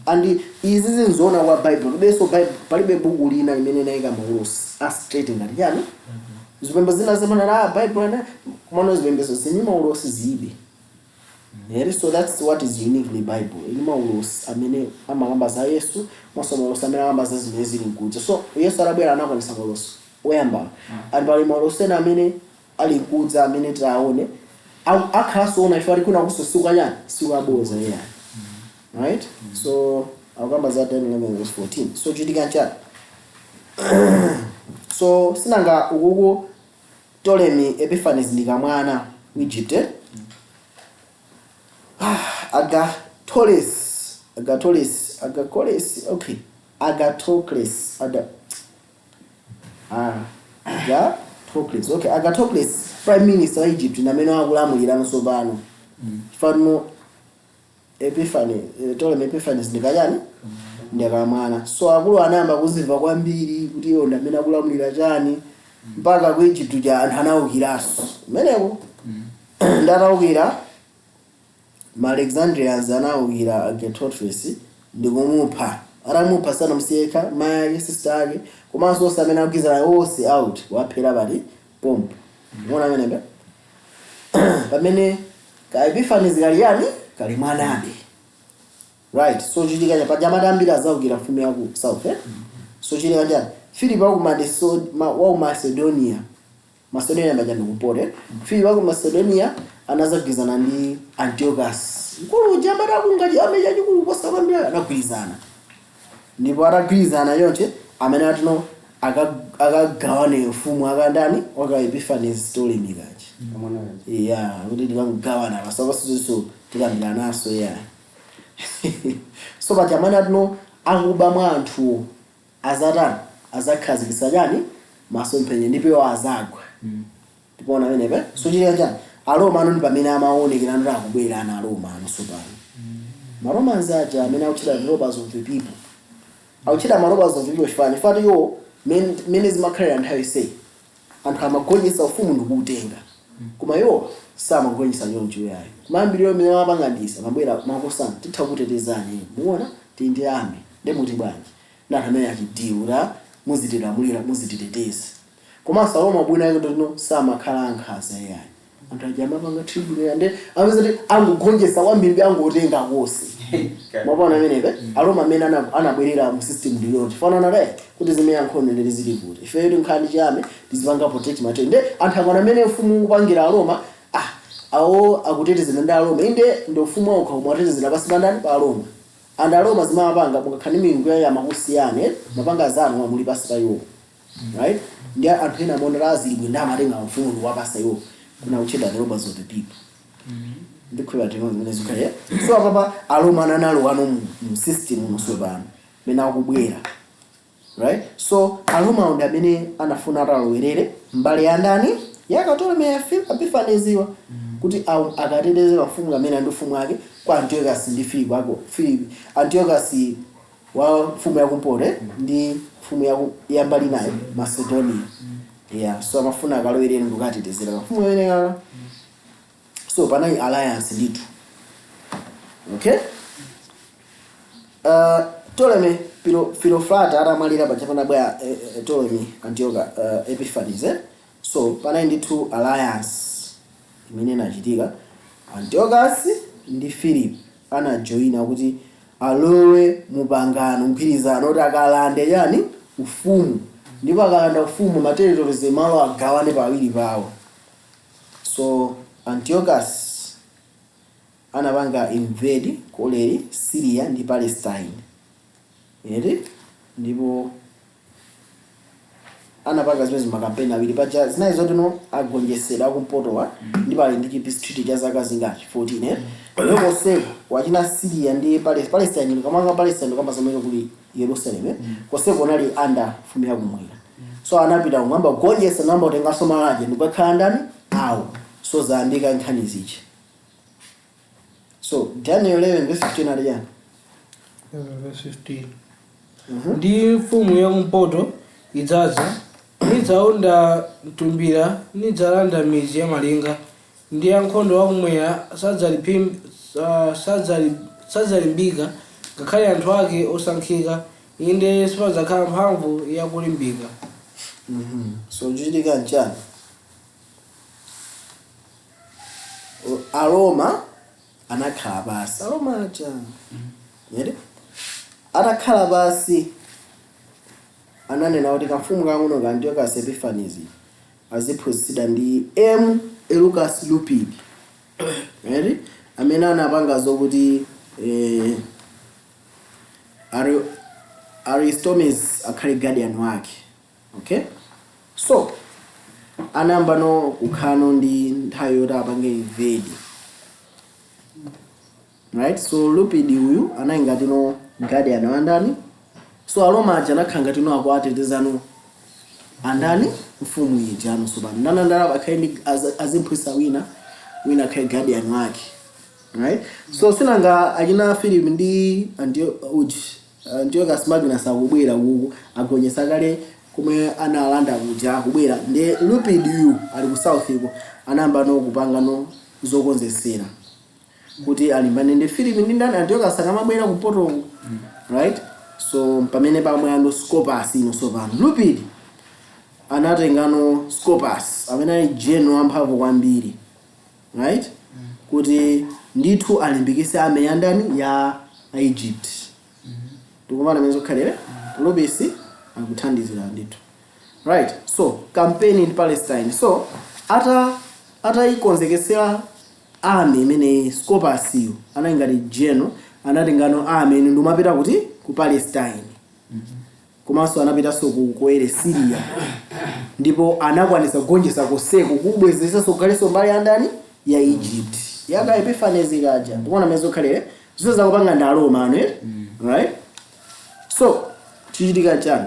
And izi zinzoona kwa Bible libenso. Bible palibe buku lina limene inayika maulosi a straight ngati chani. Zipembedzo zina zimanena, ah, Bible ana kumano zipembedzo zini maulosi zilibe. Yeah, so that's what is uniquely Bible. Ili maulosi amene amakamba za Yesu, monso maulosi amene amakamba za zimene zili mkudza. So Yesu adabwera, anakwanisa maulosi oyamba. And pali maulosi ena amene ali mkudza amene taone akhalanso ona ife ali kuna kuso siku kanyani siku aboza, yeah. Right? So akukamba za Daniel 11 verse 14. So chitika nchani? So sinanga ukuku Ptolemy Epiphanes ndi kamwana ku Egypt, eh? Agatholes, Agatholes, Agacoles, okay, Agathocles, Agathocles, okay, Agathocles, prime minister wa Egypt, namene akulamulira tsopano. Fano Epiphany, Ptolemy Epiphanes ndikachani? Ndikamwana. So akulu anayamba kuzimva kwambiri kuti iwo ndamene akulamulira chani, mpaka ku Egypt ja anthu anawukiranso kumeneko. Ndatawukira ma Alexandrians, anawukira Agathocles ndikumupha. Atamupha, sanamusiyekha, mayi ake, sister ake, komanso onse amene akugwizana onse out, waphera pati pompo. Muona amenepe pamene ka Epiphanes kali yani? Kali mwanabe, right? So chitika paja amati ambiri azawukira mfumu yaku south, eh? So chitika chani? Philip waku waku Macedonia, Macedonia paja ndikumpoto, eh? Philip waku Macedonia anazagwirizana ndi Antiochus mkulu uja amati akunga chiyambi chachikulu kuposa kwambiri. Anagwirizana, ndipo atagwirizana chonche amene atino akagawane ufumu akandani? Waka Epiphanes Ptolemy kachi. Kamwana kachi. Yeah, kuti tikangawana pasapasiso tikambiranaso, yeah. So paja amene atino akuba mwa anthuwo azatani? Azakhazikitsa chani? Masomphenya, ndipo iwo azagwa. Tikuona amenepe. So chitika chani? Aroma ano ndi pamene amaonekera ndi akubwera ana Aroma ano. Sopano ma Romans aja amene akutchedwa the robbers of the people, akutchedwa ma robbers of the people chifani chifukwa iwo mene zimakhalira nthawi iseyi, anthu amagonjetsa ufumu ndikuutenga, koma iwo samagonjetsa choncho yayi. Kumayambiriro imene amapanga ndisa mabwera makosana, titha kutetezani, muona tili ndi army, ndi muti bwanji ndi anthu amene achidiwura. Muzitilamulira, muzititeteza. Komanso Aroma bwino yake ndino samakhala ankhanza yayi. Anthu aja amapanga tribute ande amazati angogonjetsa kwambiri, angotenga konse. Mwapaona amenepe Aroma amene anabwerera mu system ndiyoti fanana naye kuti zimene nkhondo ndili zili kuti ife nkhani chame tizipanga protect matende anthu akwana amene ufumu ukupangira Aroma. Awo akutetezera ndi Aroma, inde ndi ufumu wawo omwe atetezera pasi pa ndani? Pa Aroma. And Aroma zimapanga mukakhani milungu yayo amakusiyani, mapanga zanu muli pasi pa iwo, right? Ndi anthu ena amaona azilibwe ndi amatenga mfumu ndi wapasa iwo kuna kutchedwa the robbers of the people. Ndikhulupirira tino zimene zikhale. So apapa Aroma analowa mu system muno pano mene akubwera, right? So Aroma ndi amene anafuna atalowerere mbali ya ndani? Ya Ptolemy Epiphanes kuti akateteze mafumu amene ndi ufumu ake kwa Antiochus ndi Philip ako Philip Antiochus wa mfumu yakumpoto ndi mfumu ya mbali nayo Macedonia. Yeah, so amafuna akalowerere ndikukatetezera mafumu amene kaka. So panali alliance ndithu, okay? Ptolemy Philostrator atamwalira paja panabwera Ptolemy Antiochus Epiphanes, eh? So panali ndithu alliance imene inachitika. Antiochus ndi Philip anajoyina kuti alowe mupangano, mgwirizano kuti akalande yani? Ufumu. Ndipo akalanda ufumu, ma territories, malo agawane pawiri pawo. So Antiochus anapanga invade koleri Syria ndi Palestine ere, ndipo anapanga zimene makampeni awiri paja zinayi zotino agonjesera akumpotowa, ndipo ali ndi peace treaty cha zaka zingati? 14, eh? Lero koseko wachina Syria ndi Palestine, kamanga Palestine kamba zamene kuli Yerusalem, eh? Koseko unali under mfumu yakumwera. So anapita kumwamba kugonjetsa, namba kutenganso malo aja ndikukakhala ndani awo. So zayambika nkhani zichi. So Daniel 11 verse 15 ali yani? Verse 15: Ndi mfumu yakumpoto idzaza, nidzaunda mtumbira, nidzalanda midzi ya malinga, ndi ankhondo akumwera sadzalimbika, ngakhale anthu ake osankhika, inde sipadzakhala mphamvu yakulimbika. So chichitika nchani? Aroma anakhala pasi, Aroma aja yere atakhala pasi ananena kuti kamfumu kang'ono ka Antiochus Epiphanes aziphunzitsidwa ndi M Aelius Lupid, right? Amene anapanga zokuti Aristomenes akhale guardian wake, okay? So anayamba no kukhano ndi nthawi yoti apange invade, right? So Lupid uyu anali ngati no guardian wandani. So Aroma aja anakhala ngati no akuatetezano andani? Mfumu ija ano. So pano ndanandala akhale ndi azimphunzitsa wina, wina akhale guardian wake, right? So sinanga achina Philip ndi uji Antiochus Magnus akubwera kuku agonjetsa kale kumwe analanda kuja, akubwera ndi Lupid uyu ali ku south iko, anayamba no kupanga no zokonzesera kuti alimbane ndi Philip ndi ndani? Antiochus akamabwera kumpotoku, right? So pamene pamwe Scopas ino. So pano Lupid anatengano Scopas amene ali general wamphamvu kwambiri, right? Kuti ndithu alimbikise army ya ndani? Ya Egypt. Tikumana mene zokhalere Lupis akuthandizira ndithu, right? So campaign in Palestine. So atayikonzekesera army imene Scopasiyo anali ngati general, anatengano army ine ndimapita kuti? Ku Palestine. Komanso anapitanso ku koere Syria, ndipo anakwanisa kugonjetsa koseko, kubwezeresanso kukhalenso mbali ya ndani? Ya Egypt yaka Epiphanes kaja. Ndikuona mene zokhalere zonse zakupanga ndi Aroma ano, eh? Right? So chichitika chani?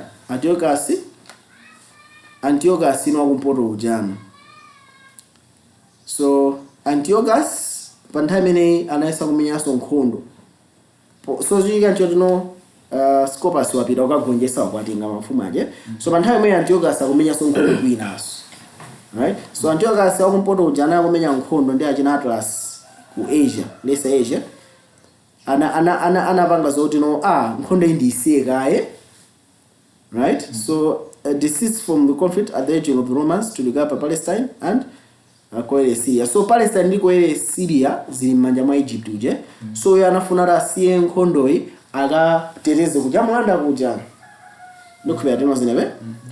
Antiochus ino wakumpoto ujano. So Antiochus pa nthawi imeneyi anayesa kumenyanso nkhondo. So chichitika nchotino Scopas wapita kukagonjetsa, wakwatenga mafumu aje. So pa nthawi imene Antiochus akumenyanso nkhondo kwinanso, right? So Antiochus wakumpoto uja anali kumenya nkhondo ndi achina Attalus ku Asia, Lesser Asia. Anapanga zoti no, nkhondo iyi ndiyisiye kaye. Right? So desist from the conflict at the urging of the Romans to recover Palestine and Coele Syria. So Palestine ndi Coele Syria zili m'manja mwa Egypt uje. So iye anafuna kuti asiye nkhondoyi, akateteze kuja mulanda kuja. Ndikhupira tino zinebe.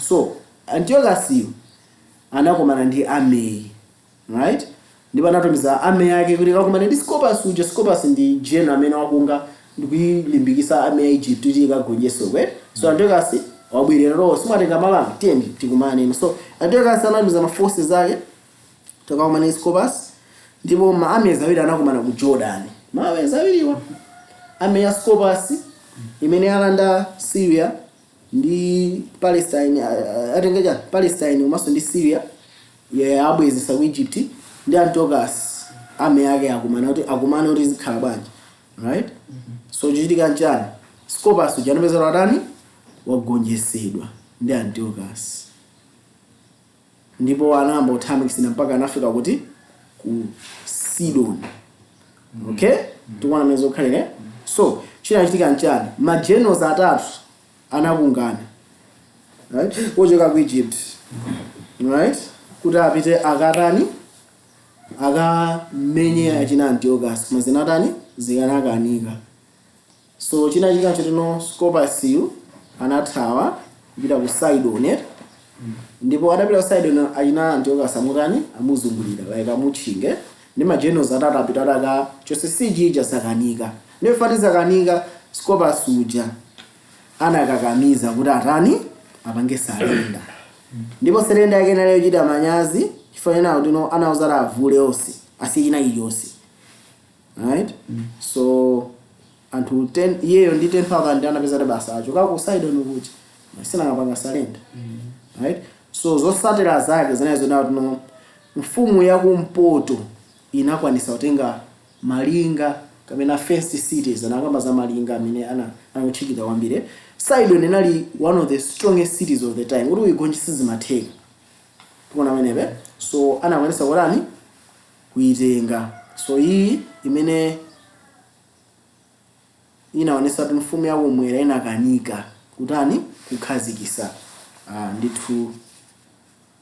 So Antiochus anakomana ndi army, right? Ndipo anatumiza army yake kuti kakumane ndi Scopas uja. Scopas ndi general amene wakunga ndikuyilimbikisa army ya Egypt kuti ikagonjetso kwe. So Antiochus wabwerera, "Ro simwatenga malanga, tiyeni tikumane." So Antiochus anatumiza ma forces ake takakumana ndi Scopas, ndipo ma armies awiri anakumana ku Jordan. Ma armies awiriwa, army ya Scopas imene alanda Syria ndi Palestine, atenga chani, Palestine komanso ndi Syria, abwezesa ku Egypt, ndi Antiochus army yake akumana kuti zikhala bwanji, right? So chichitika nchani? Scopas uja anapeza watani? Wagonjetsedwa ndi Antiochus, ndipo anayamba kuthamangitsira mpaka anafika kuti? Ku Sidon. Okay, tikuona mmene zokhalire. So chinachitika nchani? Ma generals atatu anakungana, right, kuchoka ku Egypt, right, kuti apite akatani? Akamenye achina Antiochus, koma zinatani? Zikanakanika. So chinachitika chitino, Scopas yu anathawa kupita ku Sidon, eh? Ndipo adapita ku Sidon, achina Antiochus amutani? Amuzungulira, like amutchinge. Ndi ma generals atatu apita ataka chonse sichija, zakanika. Ndipo fati zakanika, Scopas uja anakakamiza kuti atani? Apange surrender. Ndipo surrender yake inali yochita manyazi, chifukwa ena kuti no, anawuza kuti avule onse, asiye china chilichonse, right? So anthu 10, iyeyo ndi 10,000, anapeza kuti basa achoka ku Sidon kuja, sinakapanga surrender, right? So zotsatira zake zinali zonena kuti no, mfumu yakumpoto inakwanisa kutenga malinga kapena fenced cities. Anakamba za malinga amene anakutchikidwa kwambiri. Sidon inali one of the strongest cities of the time, kuti uyigonjetse zimatheka. Tikuona amenepe. So anakwanisa kutani? Kuitenga. So iyi imene inaonesa kuti mfumu yakumwera inakanika kutani? Kukhazikisa ndithu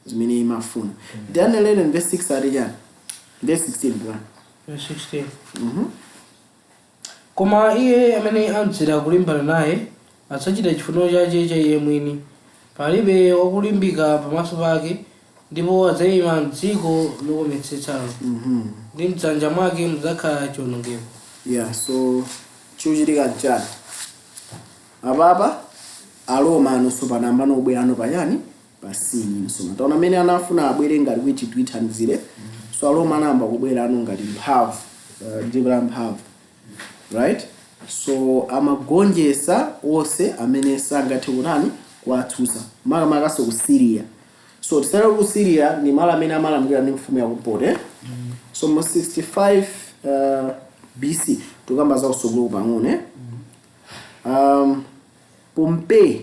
zimene imafuna. Daniel 11 verse 6 ati chani? Verse 16 bwana. Verse 16. Koma iye amene amdzera kulimbana naye adzachita chifuniro chache cha iye mwini. Palibe wakulimbika pamaso pake, ndipo adzayima mdziko lokometsetsalo, ndi mdzanja mwake mudzakhala chiwonongeko. Yeah, so chikuchitika nchani apapa? Aroma anonso panamba nobwera ano pachani? Pa scene. So taona amene anafuna abwere ngati kuti tithandizire. So Aroma anayamba kubwera ano ngati mphamvu, dziko la mphamvu, right? So amagonjesa onse amene sangathe kutani? Kuwatsutsa, makamakaso ku Syria. So tisale ku Syria ndi malo amene amalamulira ndi mfumu yakumpoto, eh? So mu 65 BC, tukamba za usogolo pang'ono, eh? Pompey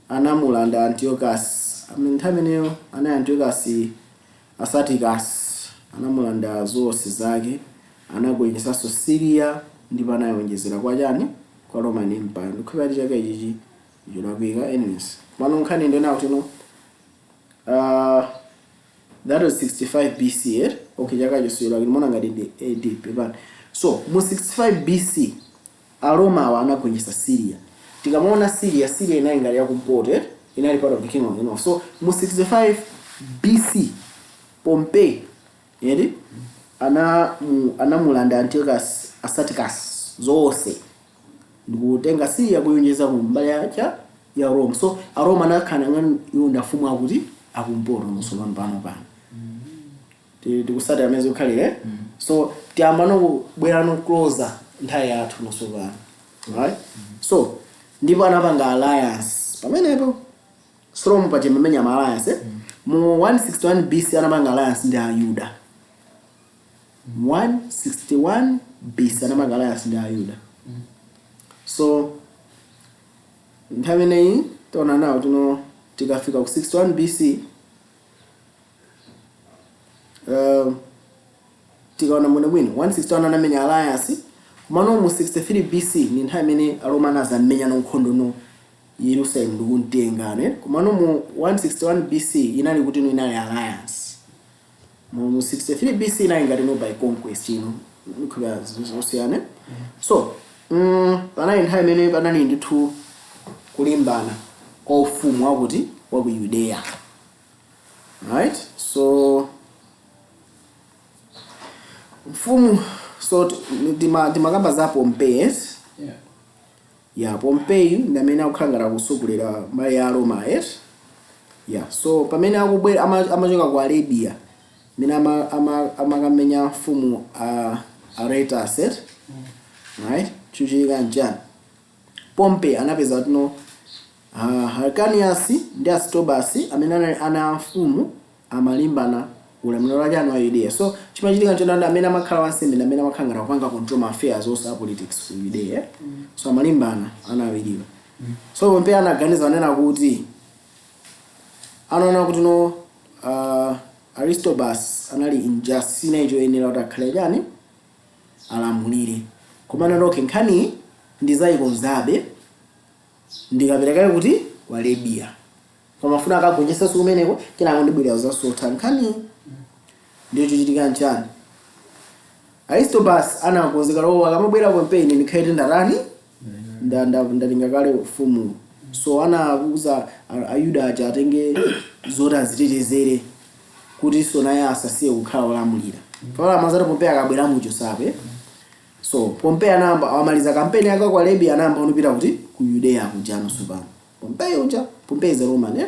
anamulanda Antiochus. Amene nthawi imeneyo anali Antiochus Asaticus. Anamulanda zonse zake, anagonjetsanso Syria, ndipo anayonjezera kwa chani? Kwa Roman Empire. Ndikhulupirira chaka ichichi cholakwika. Anyways, pano nkhani ndiyona kuti no, that was 65 BC, eh? Okay, chaka chosiyera mona ngati ndi AD, pepani. So mu 65 BC Aroma awa anagonjetsa Syria. Tikamaona Syria, Syria inali ngati yakumpoto, eh? Inali part of the kingdom of the north. So mu 65 BC Pompey eri anamulanda Antiochus Asaticus zonse ndikutenga Syria kuyonjeza ku mbali yacha ya Rome. So Aroma anakhala ngani? Iwo ndafumu akuti akumpoto nonso pano pano pano. Tikusatira amene zikukhalire. So tiyamba nokubwera no closer nthawi yathu nonso pano, right? So ndipo anapanga alliance pamenepo. Rome paja imamenya ma alliance, eh? Mu 161 BC anapanga alliance ndi Ayuda. 161 BC anapanga alliance ndi Ayuda. So nthawi imeneyi taona nawo tino, tikafika ku 61 BC, tikaona bwino bwino, 161 anamenya alliance, komano mu 63 BC ni nthawi imene Aroma anazamenya no nkhondo no. Yerusalemu ndikumtenga ne. Komano mu 161 BC inali kuti ino inali alliance. Mu 63 BC inali ngati no by conquest ino nkhuba zosiyana. So panali nthawi imene panali ndithu kulimbana kwa ufumu wakuti wa ku Yudeya, right? So mfumu, so timakamba za Pompey. Ya, Pompey ndi amene akukhala ngati akusogolera mbali ya Roma, yes. Yeah, so pamene akubwera amachoka ku Arabia, amene amakamenya mfumu Aretas, eh? Right, chuchitika nchani? Pompey anapeza tino Hyrcanus ndi Aristobulus amene anali ana a mfumu amalimbana ulamuliro wake anu wa Yudeya. So chimachitika nchonani? Amene amakhala wansembe ndi amene amakhala ngati akupanga control ma affairs onse a politics ku Yudeya. So amalimbana ana awiriwa. So Pompey anaganiza anena kuti anaona kuti no Aristobulus anali unjust, sina choyenera kuti akhale chani, alamulire. Koma anati, "Okay, nkhani ndizayikonzabe ndikaperekale kuti ku Arabia." Koma afuna akagonjetsenso kumeneko, kenako ndibwera zasotha nkhani. Ndiyo chochitika nchani? Aristobulus anakonzeka lowo akamabwera Pompey, ndikhale ndatani, ndatenga kale ufumu. So anauza Ayuda aja atenge zoti azitetezere kuti so naye asasiye kukhala wolamulira. Pala amazati Pompey akabwera muchosape. So Pompey anayamba amaliza kampeni yake ku Arabia, anayamba kunopita kuti ku Yudeya kujano. So pano Pompey uja, Pompey is a Roman, eh?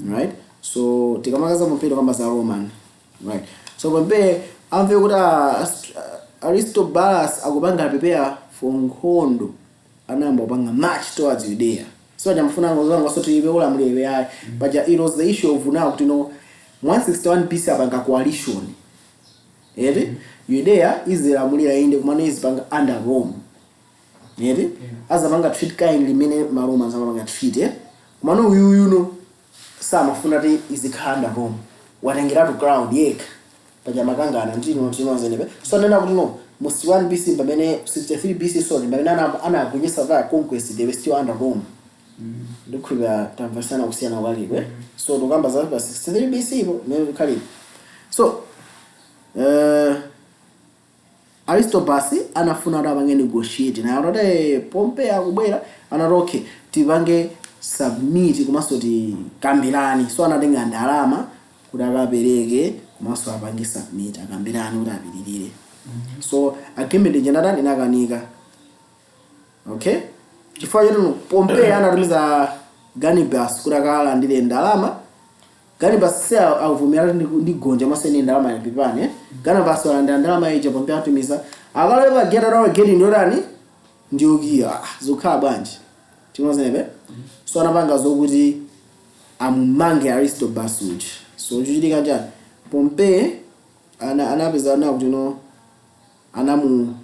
Right, so tikamakaza Pompey tikamba za Roman, right? So Pompey amve kuti Aristobulus akupanga prepare for nkhondo, anayamba kupanga march towards Judea. So ajamfuna ngozanga so tiipe ulamulire iwe ayi. But it was the issue of now kuti no 161 BC apanga coalition eti Judea izilamulira inde, kumano izipanga under Rome eti azapanga treat kindly limene ma Romans amapanga treat, eh, kumano uyuyuno samafuna ti izikhala under Rome, watengeratu crown yekha paja makangana ndino tinozenepe. So nena kuti no mu 61 BC, pamene 63 BC, sorry, pamene anagonjetsa via conquest, they were still under Rome. Ndikhulupira tamvasana kusiyana kwalikwe. So tukamba za pa 63 BC po mmene kukhalipo. So Aristobulus anafuna kuti apange negotiate naye atati Pompey akubwera, anati, "Okay, tipange submit komanso tikambirani." So anatenga ndalama kuti akapereke komanso apange submit, akambirani kuti apitirire. So agreement ija inakanika, okay, chifukwa choti Pompey anatumiza Gannibus kuti akalandire ndalama. Gannibus se avumira kuti ndigonja masene ndalama yapipane. Gannibus walandira ndalama ija, Pompey atumiza akalowa gate, atawa gate ndotani, ndiyokiya. Ah, zikukhala bwanji timozenepe? So anapanga zokuti amumange Aristobulus uja. So chochitika chani? Pompey anapeza ana kuti no anamu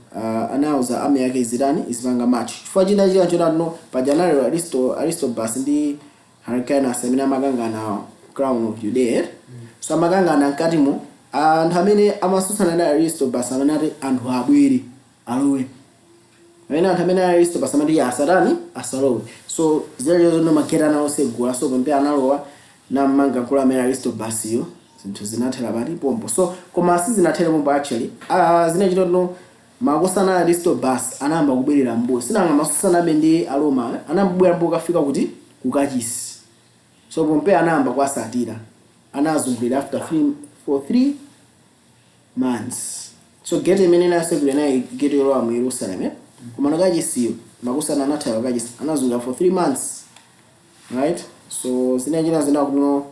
anauza army yake izitani, izipanga march. Chifukwa china china chonati no pajanali Aristobulus ndi Hyrcanus amene amakangana crown of Judea. So amakangana mkatimo, anthu amene amasusana ndi Aristobulus amene ati anthu abwere alowe, amene anthu amene Aristobulus amati asatani, asalowe. So zilezo no mageti anawosegula. So Pompey analowa namanga mkulu amene Aristobulus yo. Zinthu zinathera pati? Pompo. So koma sizinathera pompo actually. Zinachita no makosana Aristobulus anayamba kubwerera mbuyo, sinanga masusanabe ndi Aroma, eh? Anayamba kubwera mbuyo kafika kuti kukachisi. So Pompey anayamba kuwasatira, anazungulira after for 3 months. So gate imene inasegulira nayi gate yolowa mu Yerusalem, eh? Koma nakachisiyo makusana anathawa kachisi, anazungulira for 3 months, right? So zinachita zina kuno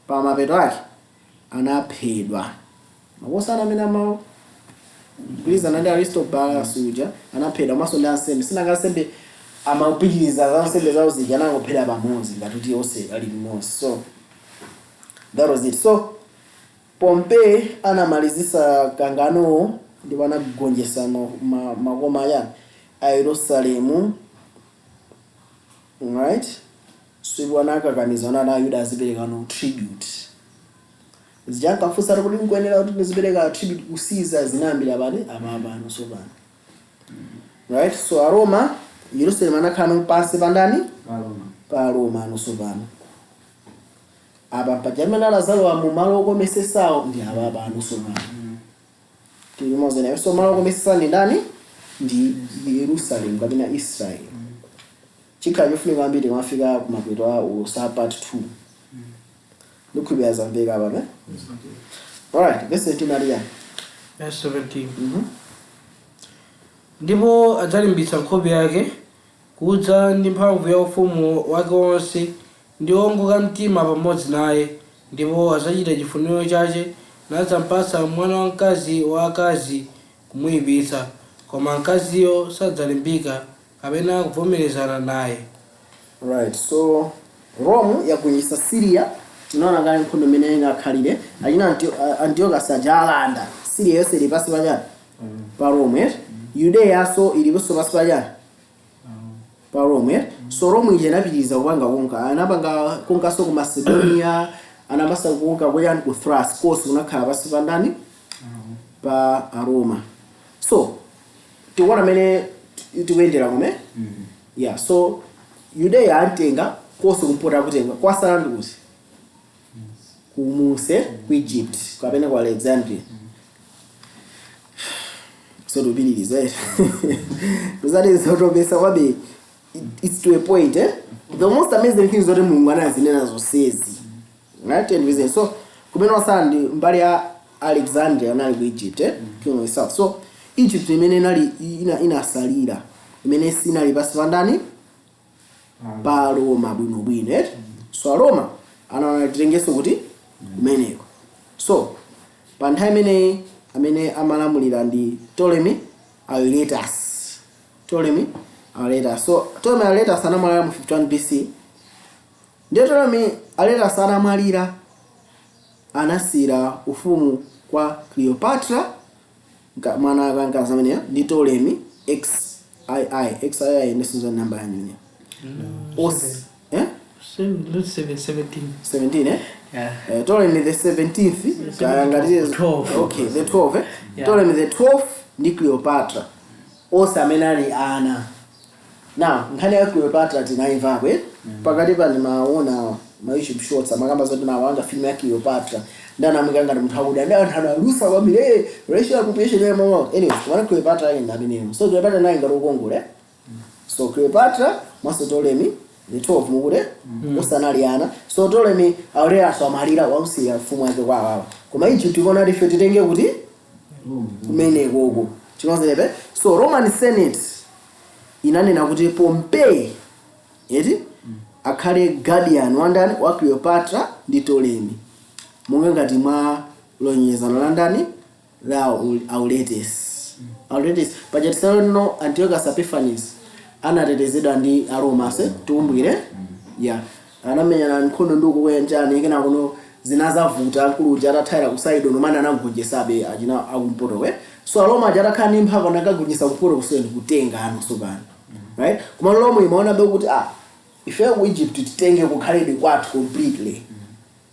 pa mapeto ake anaphedwa. Makosana amene amagwirizana ndi Aristobulus uja anaphedwa maso ndi ansembe. Sinanga ansembe amapitiriza za nsembe zawo zija, anangophedwa pamodzi ngati kuti onse ali limodzi. So that was it. So Pompey anamalizisa kanganowo ndipo anagonjetsa makoma aya a Yerusalemu, right? So iwo anakakamiza ana Ayuda azipereka no tribute. Zichankafunsa kuti nkuyenera kuti ndizipereka tribute ku Caesar, zinayambira pati? Apa pano. So pano, right, so Aroma Yerusalemu anakhala pansi pa ndani? Roma. Pa Roma. Anonso pano apa pajamene alazalowa mu malo okomesesawo ndi apapa anonso pano tili limodzi. So malo okomesesa ndi ndani? Ndi Yerusalemu kapena Israel. Chikhala chofunika kwambiri kumafika kumapeto a ulosi part 2. Ndikhulupirira zamveka apa. Alright, verse 17 ali yani? Verse 17. Ndipo adzalimbitsa nkhope yake kudza ndi mphamvu ya ufumu wake wonse, ndi owongoka mtima pamodzi naye, ndipo adzachita chifuniro chache, nadzampatsa mwana wamkazi wa akazi kumuyipitsa, koma mkaziyo sadzalimbika kapena kuvomerezana naye. Right, so Rome yagonjetsa Syria. Tinaona kale nkhondo imene ingakhalire achina Antiochus aja alanda Syria yonse, ili pansi pachani? Pa Rome, eh? Yudeya so iliponso pansi pachani? Pa Rome, eh? So Rome ija inapitiriza kupanga conquer, anapanga conquer so ku Macedonia, anapasa conquer kuyani? Ku Thrace konse kunakhala pansi pa ndani? Pa Aroma. So tikuona amene tikuyendera kome. Yeah, so Yudeya antenga konse, kumpoto akutenga, kwasala ndi kuti kumuse ku Egypt kapena ku Alexandria. So tupitirize, tuzati zotopesa kwabe. It's to a point, eh? The most amazing thing zoti Mulungu anazinena zonsezi, right? And reason, so kumene wasala ndi mbali ya Alexandria, anali ku Egypt, eh? Kingdom south. So Egypt imene inali inasalira, imene sinali pansi pa ndani? Pa Roma bwinobwino, eh? So Aroma anaona titengenso kuti kumeneko. So pa nthawi imeneyi amene amalamulira ndi Ptolemy Auletus. Ptolemy Auletus. So Ptolemy Auletus anamwalira mu 51 BC. Ndiye Ptolemy Auletus anamwalira, anasiyira ufumu kwa Cleopatra, mwana wake mkazi ameneyo ndi Ptolemy XII. XII ndisizo namba yanyu imeneyo. Os, eh? Not seven, 17. 17, eh? Yeah. Ptolemy the 17th kaya ngati 12. Okay, the 12, eh? Yeah. Ptolemy the 12 ndi Cleopatra onse amene ali ana. Now nkhani ya Cleopatra tinayimvako, eh? Pakati pa ndimaona ma YouTube shorts amakamba zoti nawanga film ya Cleopatra, ndi anamwika ngati munthu akuda, ndi anthu analusa kwambiri, racial appropriation, anyway. Kumana Cleopatra ali ndi ameneyo. So Cleopatra naye ngati ukongole. So Cleopatra mwaso Ptolemy the 12 mukuti osanali ana. So Ptolemy Auletus amalira, wausiya mfumu wake kwa awawa, koma Egypt ikuona kuti ife titenge kuti kumenekoko chinozenepe. So Roman Senate inanena kuti Pompey eti akhale guardian wandani? Wa Cleopatra ndi Ptolemy, monga ngati mwa lonjezano la ndani? La Auletes. Auletes paja tisalono Antiochus Epiphanes anatetezedwa ndi Aroma se tikumbukire. Yeah, anamenyana nkhondo ndi ukukuyanjani, kena kuno zinazavuta, mkuluja atathayira ku Sidon umene anagonjetsabe achina akumpoto. So Aroma aja atakhala ndi mphamvu anakagonjetsa kumpoto kuseni kutenga ano tsopano, right? Koma Rome imaonabe kuti ah, ife ku Egypt titenge kukhalebe kwathu completely,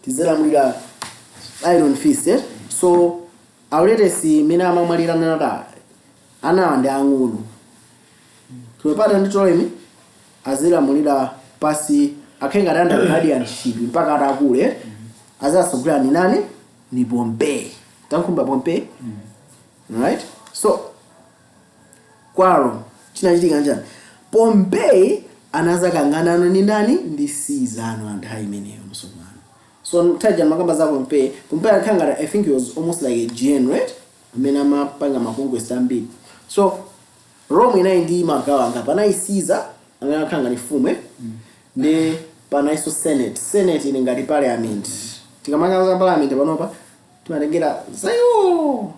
tizilamulira iron fist, eh? So Auletes imene amamwalira nata anawa ndi ang'ono, Cleopatra ndi Ptolemy azilamulira pasi, akhale ngati under guardianship mpaka atakule. Azasogolera ni nani? Ni Pompey. Tankhumba Pompey, right? So kwalo chinachitika njani? Pompey anazakangana ni ndani? Ndi Caesar ano anthawi imeneyo msomano. So taja makamba za Pompey. Pompey akhala ngati, I think he was almost like a general, right? Amene amapanga ma conquest ambiri. So Rome inayi ndi magawo anga. Panali Caesar amene akhala ngati mfumu, eh? Ndi panayinso Senate. Senate ili ngati parliament. Tikamanga za parliament panopa timatengera zayo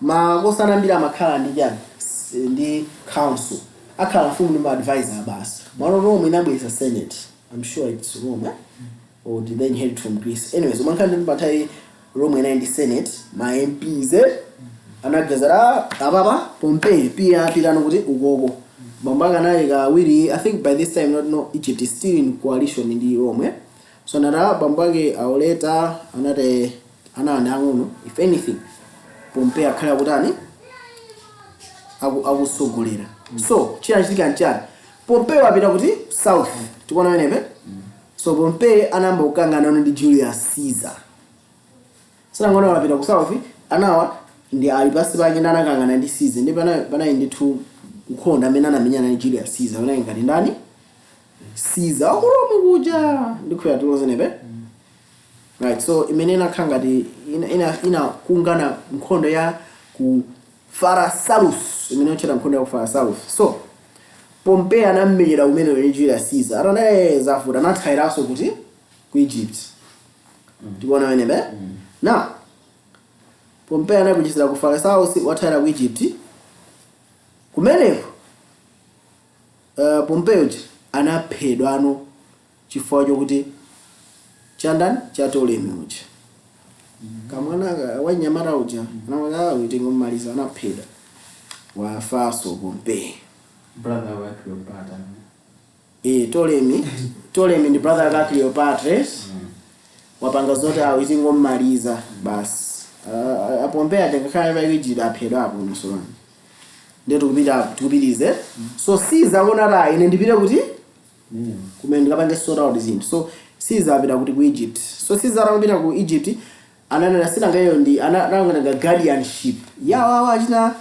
makosana ambiri amakhala ndi chani? Ndi council, akhala mfumu ndi ma advisor basi. Malo Rome inabweza Senate. I'm sure it's Rome, eh? Or did they inherit from Greece? Anyways, umankhani ndi pathawi Rome inayi ndi Senate, ma MPs, eh? Anagezera apapa Pompey piya apitano kuti ukoko bambo ake kawiri. I think by this time not no Egypt is still in coalition ndi Rome, eh? So nata bambo ake auleta anati ana ndi ang'ono, if anything Pompey akhale akutani? Akusogolera. So chinachitika nchani? Pompeo apita kuti south. Tikuona penepe. So Pompeo anayamba kukangana ndi Julius Caesar. Sanangona apita ku south, anawa ndi ali pasi pake ndi anakangana ndi Caesar, ndi panali ndithu nkhondo amene anamenyana ndi Julius Caesar. Panali ngati ndani? Caesar waku Rome kuja. Ndikhuya tilozenepe, right? So imene inakhala ngati inakungana nkhondo ya ku Pharsalus, imene otchera nkhondo ya ku Pharsalus. So Pompeo anammenyera kumene ndi Julius Caesar. Atanaye zafuta, anathawiranso kuti? Ku Egypt. Tikuona penepe. Now Pompeo anakuchisira ku Pharsalus, wathawira ku Egypt. Kumeneko Pompeo anaphedwano chifukwa chokuti chandani? Cha Ptolemy uja, kamwana wanyamata uja anamakaitenga mmaliza, anaphedwa, wafaso Pompeo. Brother wa Cleopatra. E, Ptolemy ndi brother aka Cleopatra. Wapanga zoti awo itingommaliza basi. Apompeo aja ngakhale pa Egypt aphedwa apo msolani. Ndiye tikupita, tikupitirize. So Caesar akuona ta ine ndipite kuti kumene ndikapange sort out zinthu. So Caesar apita kuti? Ku Egypt. So Caesar akupita ku Egypt, ananena sinangayo ndi ananena guardianship yawo achina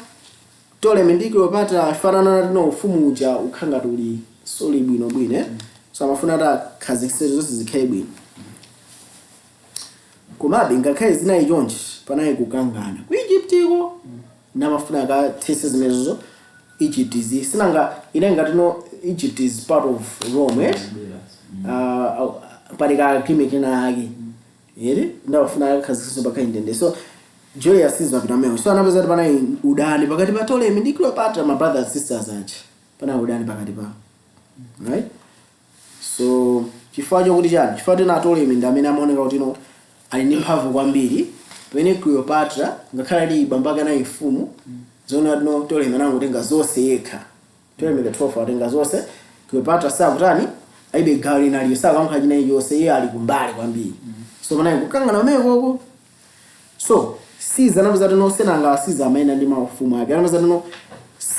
Ptolemy ndi Cleopatra afanana tino ufumu uja ukhala ngati uli soli bwino bwino, eh? So amafuna ati akhazikitse zonse zikhale bwino. Komabe ngakhale zinali chonchi, panali kukangana ku Egyptiko, namafuna akathese zimenezo. Egypt is sinanga ine ngati no Egypt is part of Rome, eh? Pali ka agreement ina ake ere ndawafuna akakhazikitse pakhale ndende. So Julius Caesar apita mewo. So anapeza kuti panali udani pakati pa Ptolemy ndi Cleopatra, ma brothers and sisters aja, panali udani pakati pawo, right? So chifukwa chokuti chani? Chifukwa tina Ptolemy ndi amene amaoneka kuti no ali ndi mphamvu kwambiri, pamene Cleopatra ngakhale ali bambo ake anali mfumu, zoona tino Ptolemy anangotenga zonse yekha. Ptolemy the 12 atenga zonse. Cleopatra sakutani, alibe gawo lina liyo, sakuyankha china chonse, iye ali kumbali kwambiri. So panali kukangana pamenekoko. So Caesar anapeza tino senanga Caesar amayenda ndi maufumu ake, anapeza tino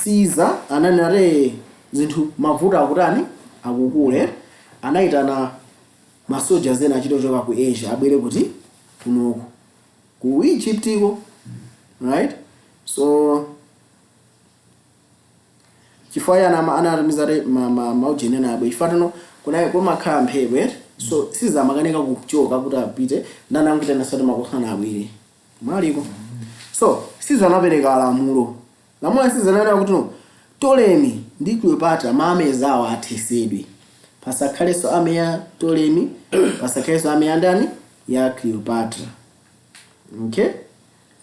Caesar ananena zinthu mavuto akutani, akukule. Anayitana masoja ena achita ochoka ku Asia abwere kuti? Kunoku ku Egypt iko, right? So chifukwa yana anatumiza maujeni ena abwe, chifukwa tino kunali kumakhala mphepo, eti? So Caesar amakanika kuchoka kuti apite, ndanangitana sati makokhana abwere mwaliko. So Caesar anapereka lamulo. Lamulo la Caesar ananena kuti no, Ptolemy ndi Cleopatra ma army zawo athesedwe, pasakhalenso army ya Ptolemy, pasakhalenso army ya ndani? Ya Cleopatra, okay?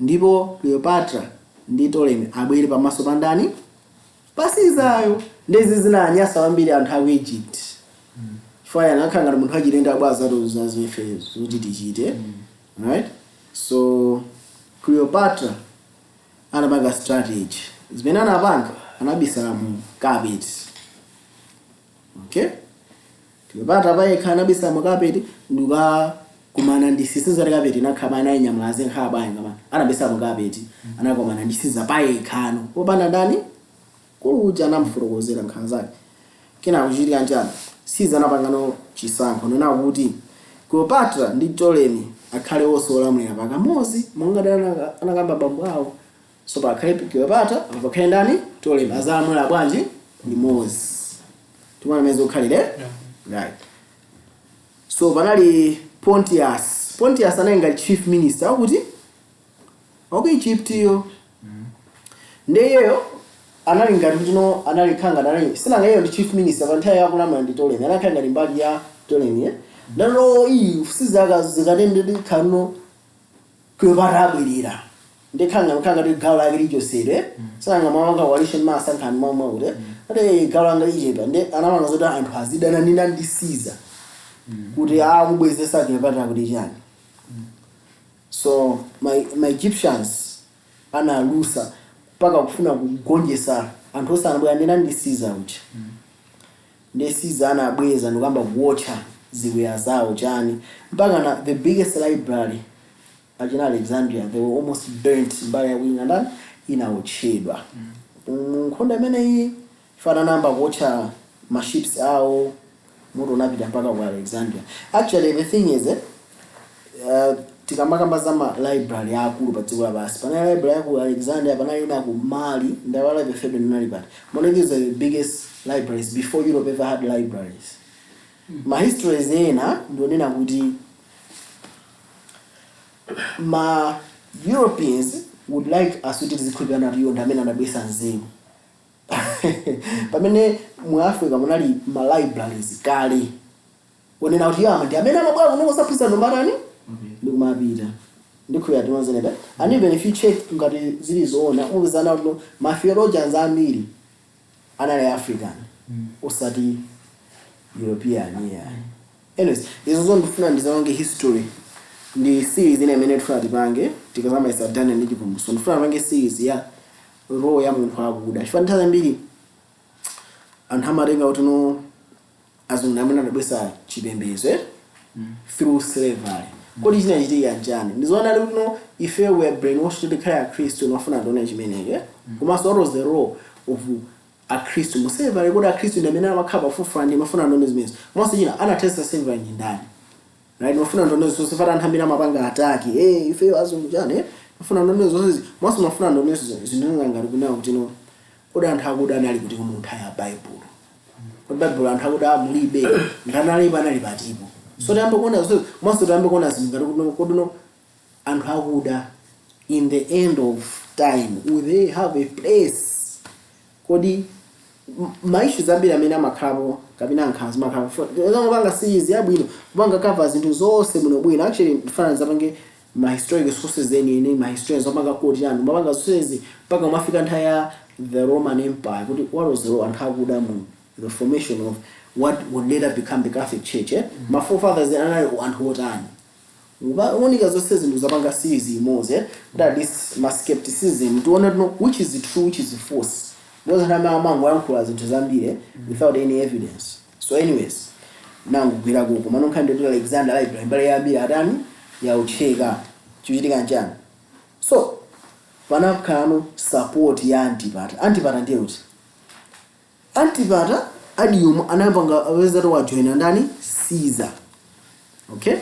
Ndipo Cleopatra ndi Ptolemy abwere pamaso pa ndani? Pa Caesaryo. Ndezi zinanyasa kwambiri anthu aku Egypt, chifukwa yana akhala ngati munthu achilendo abwaza zazo ife zoti tichite, right? So Cleopatra anapanga strategy. Zimene anapanga, anabisala mu carpet, okay? Cleopatra payekha anabisala mu carpet ndikukakumana ndi Caesar. Carpet inakhala anayinyamula azenkhala bwanji kama anabisala mu carpet, anakumana ndi Caesar payekhano popanda ndani? Kuluja. Anamufotokozera nkhala zake. Kena kuchitika njani? Caesar anapangano chisankho nena kuti Cleopatra ndi Ptolemy akhale onse olamulira pakamodzi monga anakamba bambo awo. So pakhale Cleopatra, apo pakhale ndani? Ptolemy. Azalamulira bwanji? Limodzi. Tikuona mezi ukhalire, right? So panali Pontius. Pontius anali ngati chief minister akuti waku Egypt iyo. Ndiyeyo anali ngati kuti no anali khanga anali sinanga iyeyo ndi chief minister pa nthawi yakulamula ndi Ptolemy, anakhala ngati mbali ya Ptolemy, eh? Ndalo iyi sizaka zikatende ndikhano Cleopatra abwerera, ndikhanga khanga ndi gawo lake lichosedwe. Sinanga mwamanga coalition masankhani mwamwe kuti ati gawo langa lichepa, ndi anamanga zoti anthu azidana nina ndi Caesar kuti akubwezesa Cleopatra kuti chani. So my Egyptians analusa mpaka kufuna kugonjesa anthu osanabwera ndina ndi Caesar uja. Ndi Caesar anabweza ndikuyamba kuwotcha ziwiya zawo chani, mpaka na the biggest library achina Alexandria, they were almost burnt. Mbali yakuinga ndani inawotchedwa mu nkhondo imeneyi, fana namba kuwotcha Ma ships awo, moto unapita mpaka ku Alexandria. Actually, the thing is, tikamakamba za ma library akulu pa dziko lapansi, panali library yaku Alexandria, panali ina ku Mali, ndawala Fedo ndinali pati. One these are the biggest libraries before Europe ever had libraries. Ma histories ena ndionena kuti ma Europeans would like us kuti tizikhulupirana kuti iwo ndi amene anabweretsa nzeru, pamene mu Africa munali ma libraries kale. Onena kuti iwo ndi amene amabwera kuno kusaphunzitsa ndombatani ndikumapita. Ndikhulupirira timazenebe. And even if you check, ngati zili zoona, mupezana kuti ma theologians ambiri anali African, osati European. Yeah, anyways, izo zo ndifuna ndizapange history ndi series ine imene tifuna tipange tikazamaliza Daniel ndi Chivumbulutso. Ndifuna tipange series ya role ya munthu akuda, chifukwa nthawi zambiri anthu amatenga kuti no, azungu amene anabweretsa chipembedzo, eh? Through slavery. Kodi chinachitika nchani? Ndizoona kuti no, ife we are brainwashed kuti tikhale Akhristu. Nofuna tione chimenecho, eh? Komanso what was the role of Akhristu mu slavery? Kodi Akhristu ndi amene amakhala pafupifupi? Ndi mafuna ndione zimenezo. Komanso china, anathetsa slavery ndi ndani, right? Mafuna ndione zonse. Fata anthu ambiri amapanga attack, eh, ife azungu chani, eh? Mafuna ndione zonse. Komanso mafuna ndione zinthu ngati kunena kuti no, kodi anthu akuda anali kuti mu nthawi ya Baibulo? Kodi Baibulo anthu akuda mulibe? Nganalipo, anali patipo? So tiyambe kuona zonse. Komanso tiyambe kuona zinthu ngati kuti kodi no, anthu akuda in the end of time, will they have a place? Kodi ma issues ambiri amene amakhalapo kapena nkhanza zimakhalapo, kupanga series yabwino, kupanga cover zinthu zonse bwinobwino. Actually, ndifana ndizapange ma historical sources eni, ma historians opanga quote chanu, mapanga zonsezi mpaka umafika nthawi ya the Roman Empire, kuti what was the role anthu akuda mu the formation of what would later become the Catholic Church, eh? Ma forefathers anali anthu otani? Unika zonse zinthu, zapanga series imodzi, eh? Kuti at least ma skepticism tione tino which is true, which is false, because anthu amene amangoyankhula zinthu zambiri, eh? Without any evidence. So anyways, nangogwira kuko mano nkhani ndikuti Alexander Library mbali yambiri atani, yaucheka. Chikuchitika nchani? So panakhalano support ya Antipater. Antipater ndiye kuti Antipater Adium anapanga apezatu wajoina ndani? Caesar. Okay,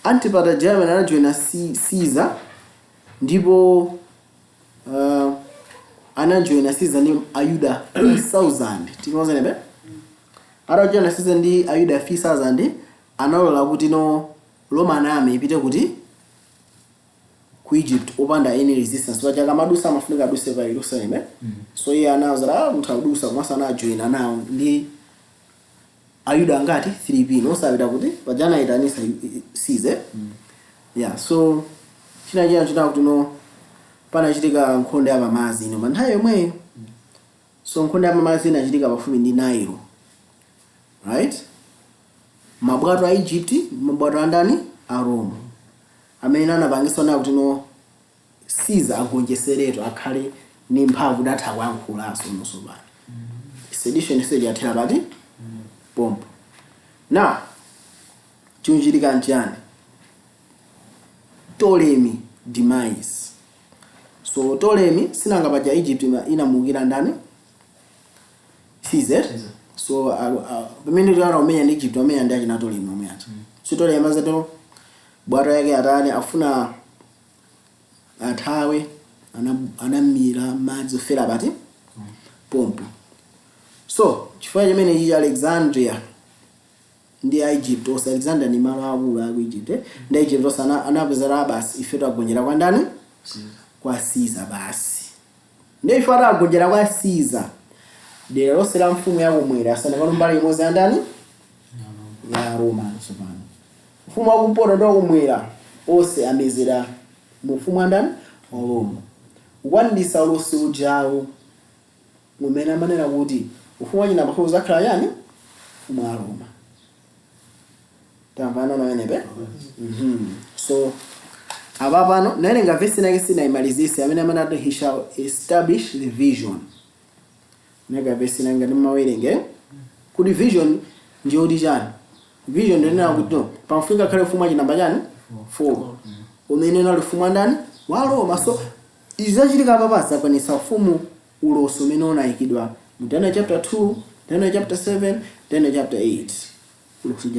Antipater German anajoina Caesar, ndipo anajoina Caesar ndi Ayuda 3000. Tinozenebe atajoina Caesar ndi Ayuda 3000, analola kuti no, Roman army ipite kuti ku Egypt opanda any resistance. Paja akamadusa amafunika aduse pa Yerusalem, eh? So iye anawuza, ah, munthu akudusa. Komanso anajoina nawo ndi Ayuda angati? 3 pin osapita kuti paja anayitanisa Caesar. Yeah, so china china china kuti no, panachitika nkhondo ya pamazi ino pa nthawi yomweyo. So nkhondo ya pamazi inachitika pafupi ndi Nile, right? Mabwato a Egypt, mabwato a ndani? A Rome, amene anapangisa nawo kuti no, Caesar agonjeseretu, akhale ndi mphamvu kuti atha kuyankhulanso nonso pano. Sedition sejathera pati pompo. Now chikuchitika nchani? Ptolemy demise. So Ptolemy, sinanga paja Egypt inamukira ndani? Caesar. So pamene tiona umenya ndi Egypt, umenya ndi achina Ptolemy omwe aja. So Ptolemy azato bwato yake atani, afuna athawe, anamira madzi, ofera pati pompo. So chifukwa chimene ichi, Alexandria ndi Egypt onse, Alexandria ndi malo akulu aku Egypt, eh? Ndi Egypt onse anapezera basi, ife tagonjera kwa ndani? Kwa Caesar basi. Ndi ife atagonjera kwa Caesar, dera lonse la mfumu yakumwera asanakano mbali imodzi ya ndani? Ya Roma. Tsopano mfumu wakumpoto ndi wakumwera onse amezera mu ufumu wa ndani? Wa Roma, kukwanirisa ulosi ujawu umene amanena kuti ufumu wachinamba four uzakhala yani? Ufumu wa Roma. Tamvana pamenepe? So apa pano nawerenga vesi nake sinayimalizise, amene amanati he shall establish the vision. Neka vesi nake ngati mawerenge kuti vision ndiyoti chani? Vision ndionena kuti no, pamfunika khale ufumu wachinamba chani? 4, umene unali ufumu wa ndani? Wa Roma. So izi zachitika apa zakwanisa ufumu, ulosi umene unayikidwa mu Daniel chapter 2, Daniel chapter 7, Daniel chapter 8, ulosi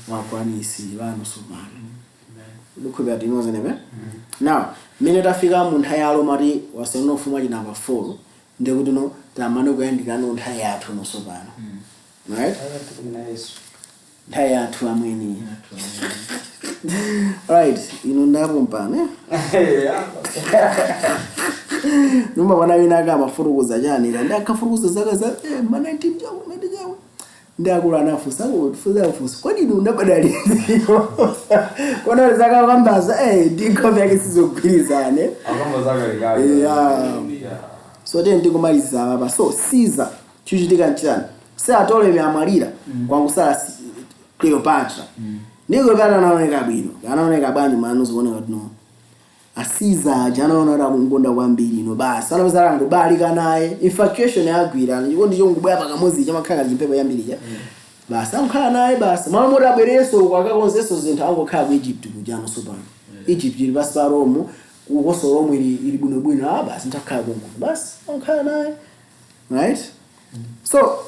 wakwanisidwa sopano. Lukhupira tinozenepe. Now mmene tafika mu nthawi ya Roma, ti wasena ufumu wachi number 4, ndikuti no tamane kuyandikano nthawi yathu nosopano, right? Nthawi yathu amweni, right? Ino ndapompane numba mwana wina aka amafurukuza chani ndi akafurukuza zaka za ma 19 chawo 19 chawo, ndi akulu anafusa kufuza kufusa, kodi inu unabadaliziro kona zaka kwambaza ndi nkhope yake sizogwirizane. Akamba zakalekale. Yeah. So tiye ndikumaliza apa. So Caesar, chichitika nchani? Se Ptolemy amwalira, kwangusala Cleopatra. Ndi Cleopatra anaoneka bwino, anaoneka bwanji? Manu zikuoneka kuti no, a Caesar aja anaona kuti akungonda kwambiri ino, basi anapeza angobalika naye. Infatuation yagwira, chikondi chongobwera pakamodzi chamakhala chimphepo yambiri cha basi ankhala naye basi. Malo moti abwererenso akakonzenso zinthu, angokhala ku Egypt kujano. Sopano Egypt ili pasi pa Rome, kukoso Rome ili bwinobwino. Ah, basi ntakhala konkuno, basi ankhala naye, right? So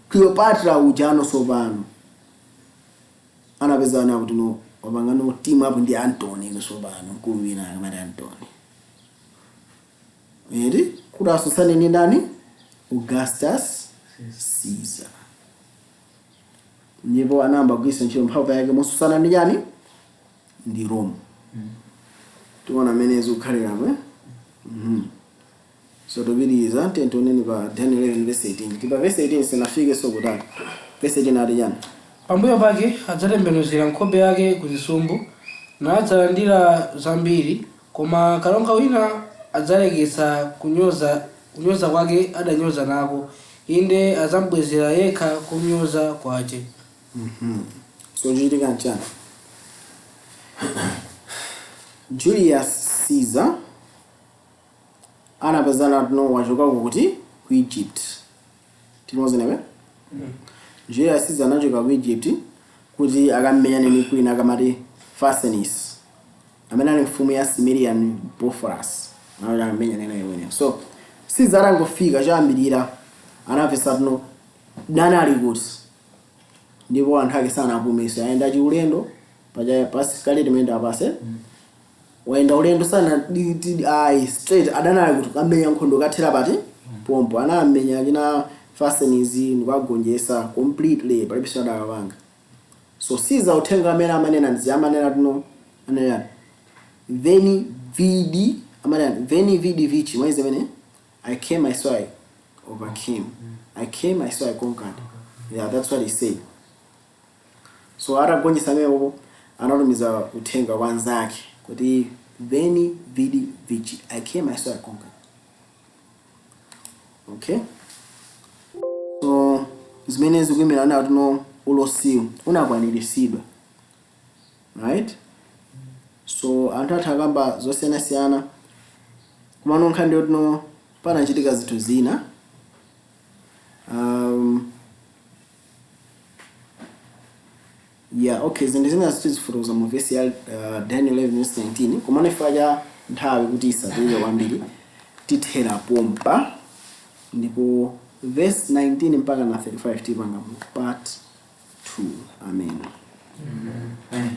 Cleopatra ujano sopano anapezana kuti no, wapanga no team up ndi Antony. Ino sopano mkulu wina akamati Antony eri kuti asusane ndi ndani? Augustus Caesar. Ndipo anayamba kugwiritsa ntchito mphamvu yake mosusana ndi chani? Ndi Rome. Tiona amene zikukhaliramo, eh? So tupitiriza, tentoneni pa Daniel 11 verse 18. Tipa verse 18 sinafike, so kutali. Verse 18 ati chani? Pambuyo pake adzatembenuzira nkhope yake ku zisumbu, nadzalandira zambiri, koma kalonga wina adzaleketsa kunyoza kwake adanyoza nako, inde adzambwezera yekha kunyoza kwace. So chichitika nchani? Julius Caesar anapezana tino wachokako kuti? Ku Egypt. Tinozenewe Julius Caesar anachoka ku Egypt kuti akamenyane ndi queen akamati Pharnaces, amene ali mfumu ya Cimmerian Bosphorus, anali akamenyane naye iweneyo. So Caesar atangofika, choyambirira anapeza tino dani ali kuti, ndipo anthu ake sanapumeso, ayenda chiulendo paja pasi kale timene apase wayenda ulendo sana ayi, straight adanali kuti kamenya nkhondo kathera pati pompo. Anamenya china Pharnaces ndikuagonjetsa completely, palibe adakapanga. So Caesar uthenga amene amanena ndizi amanena tino anena veni vidi, amanena veni vidi vici mwaizi amene "I came, I saw, I overcame. I came, I saw, I conquered." Yeah, that's what he said. So atagonjetsa amenepo, anatumiza uthenga kwa anzake kuti "Veni vidi vici, I came, I saw, I conquered." Okay, so zimene zikuyimira nawo tino ulosiwu unakwaniritsidwa, right? So anthu athu akamba zosiyanasiyana, komano nkhani ndiyo tino panachitika zinthu zina. Yeah, okay, zinthu zina zitizifotokoza mu vesi ya Daniel 11 verse 19, komano chifukwa cha nthawi kuti isatulike kwambiri, tithera pompa, ndipo verse 19 mpaka na 35 tipanga mu part 2. Amen. Amen.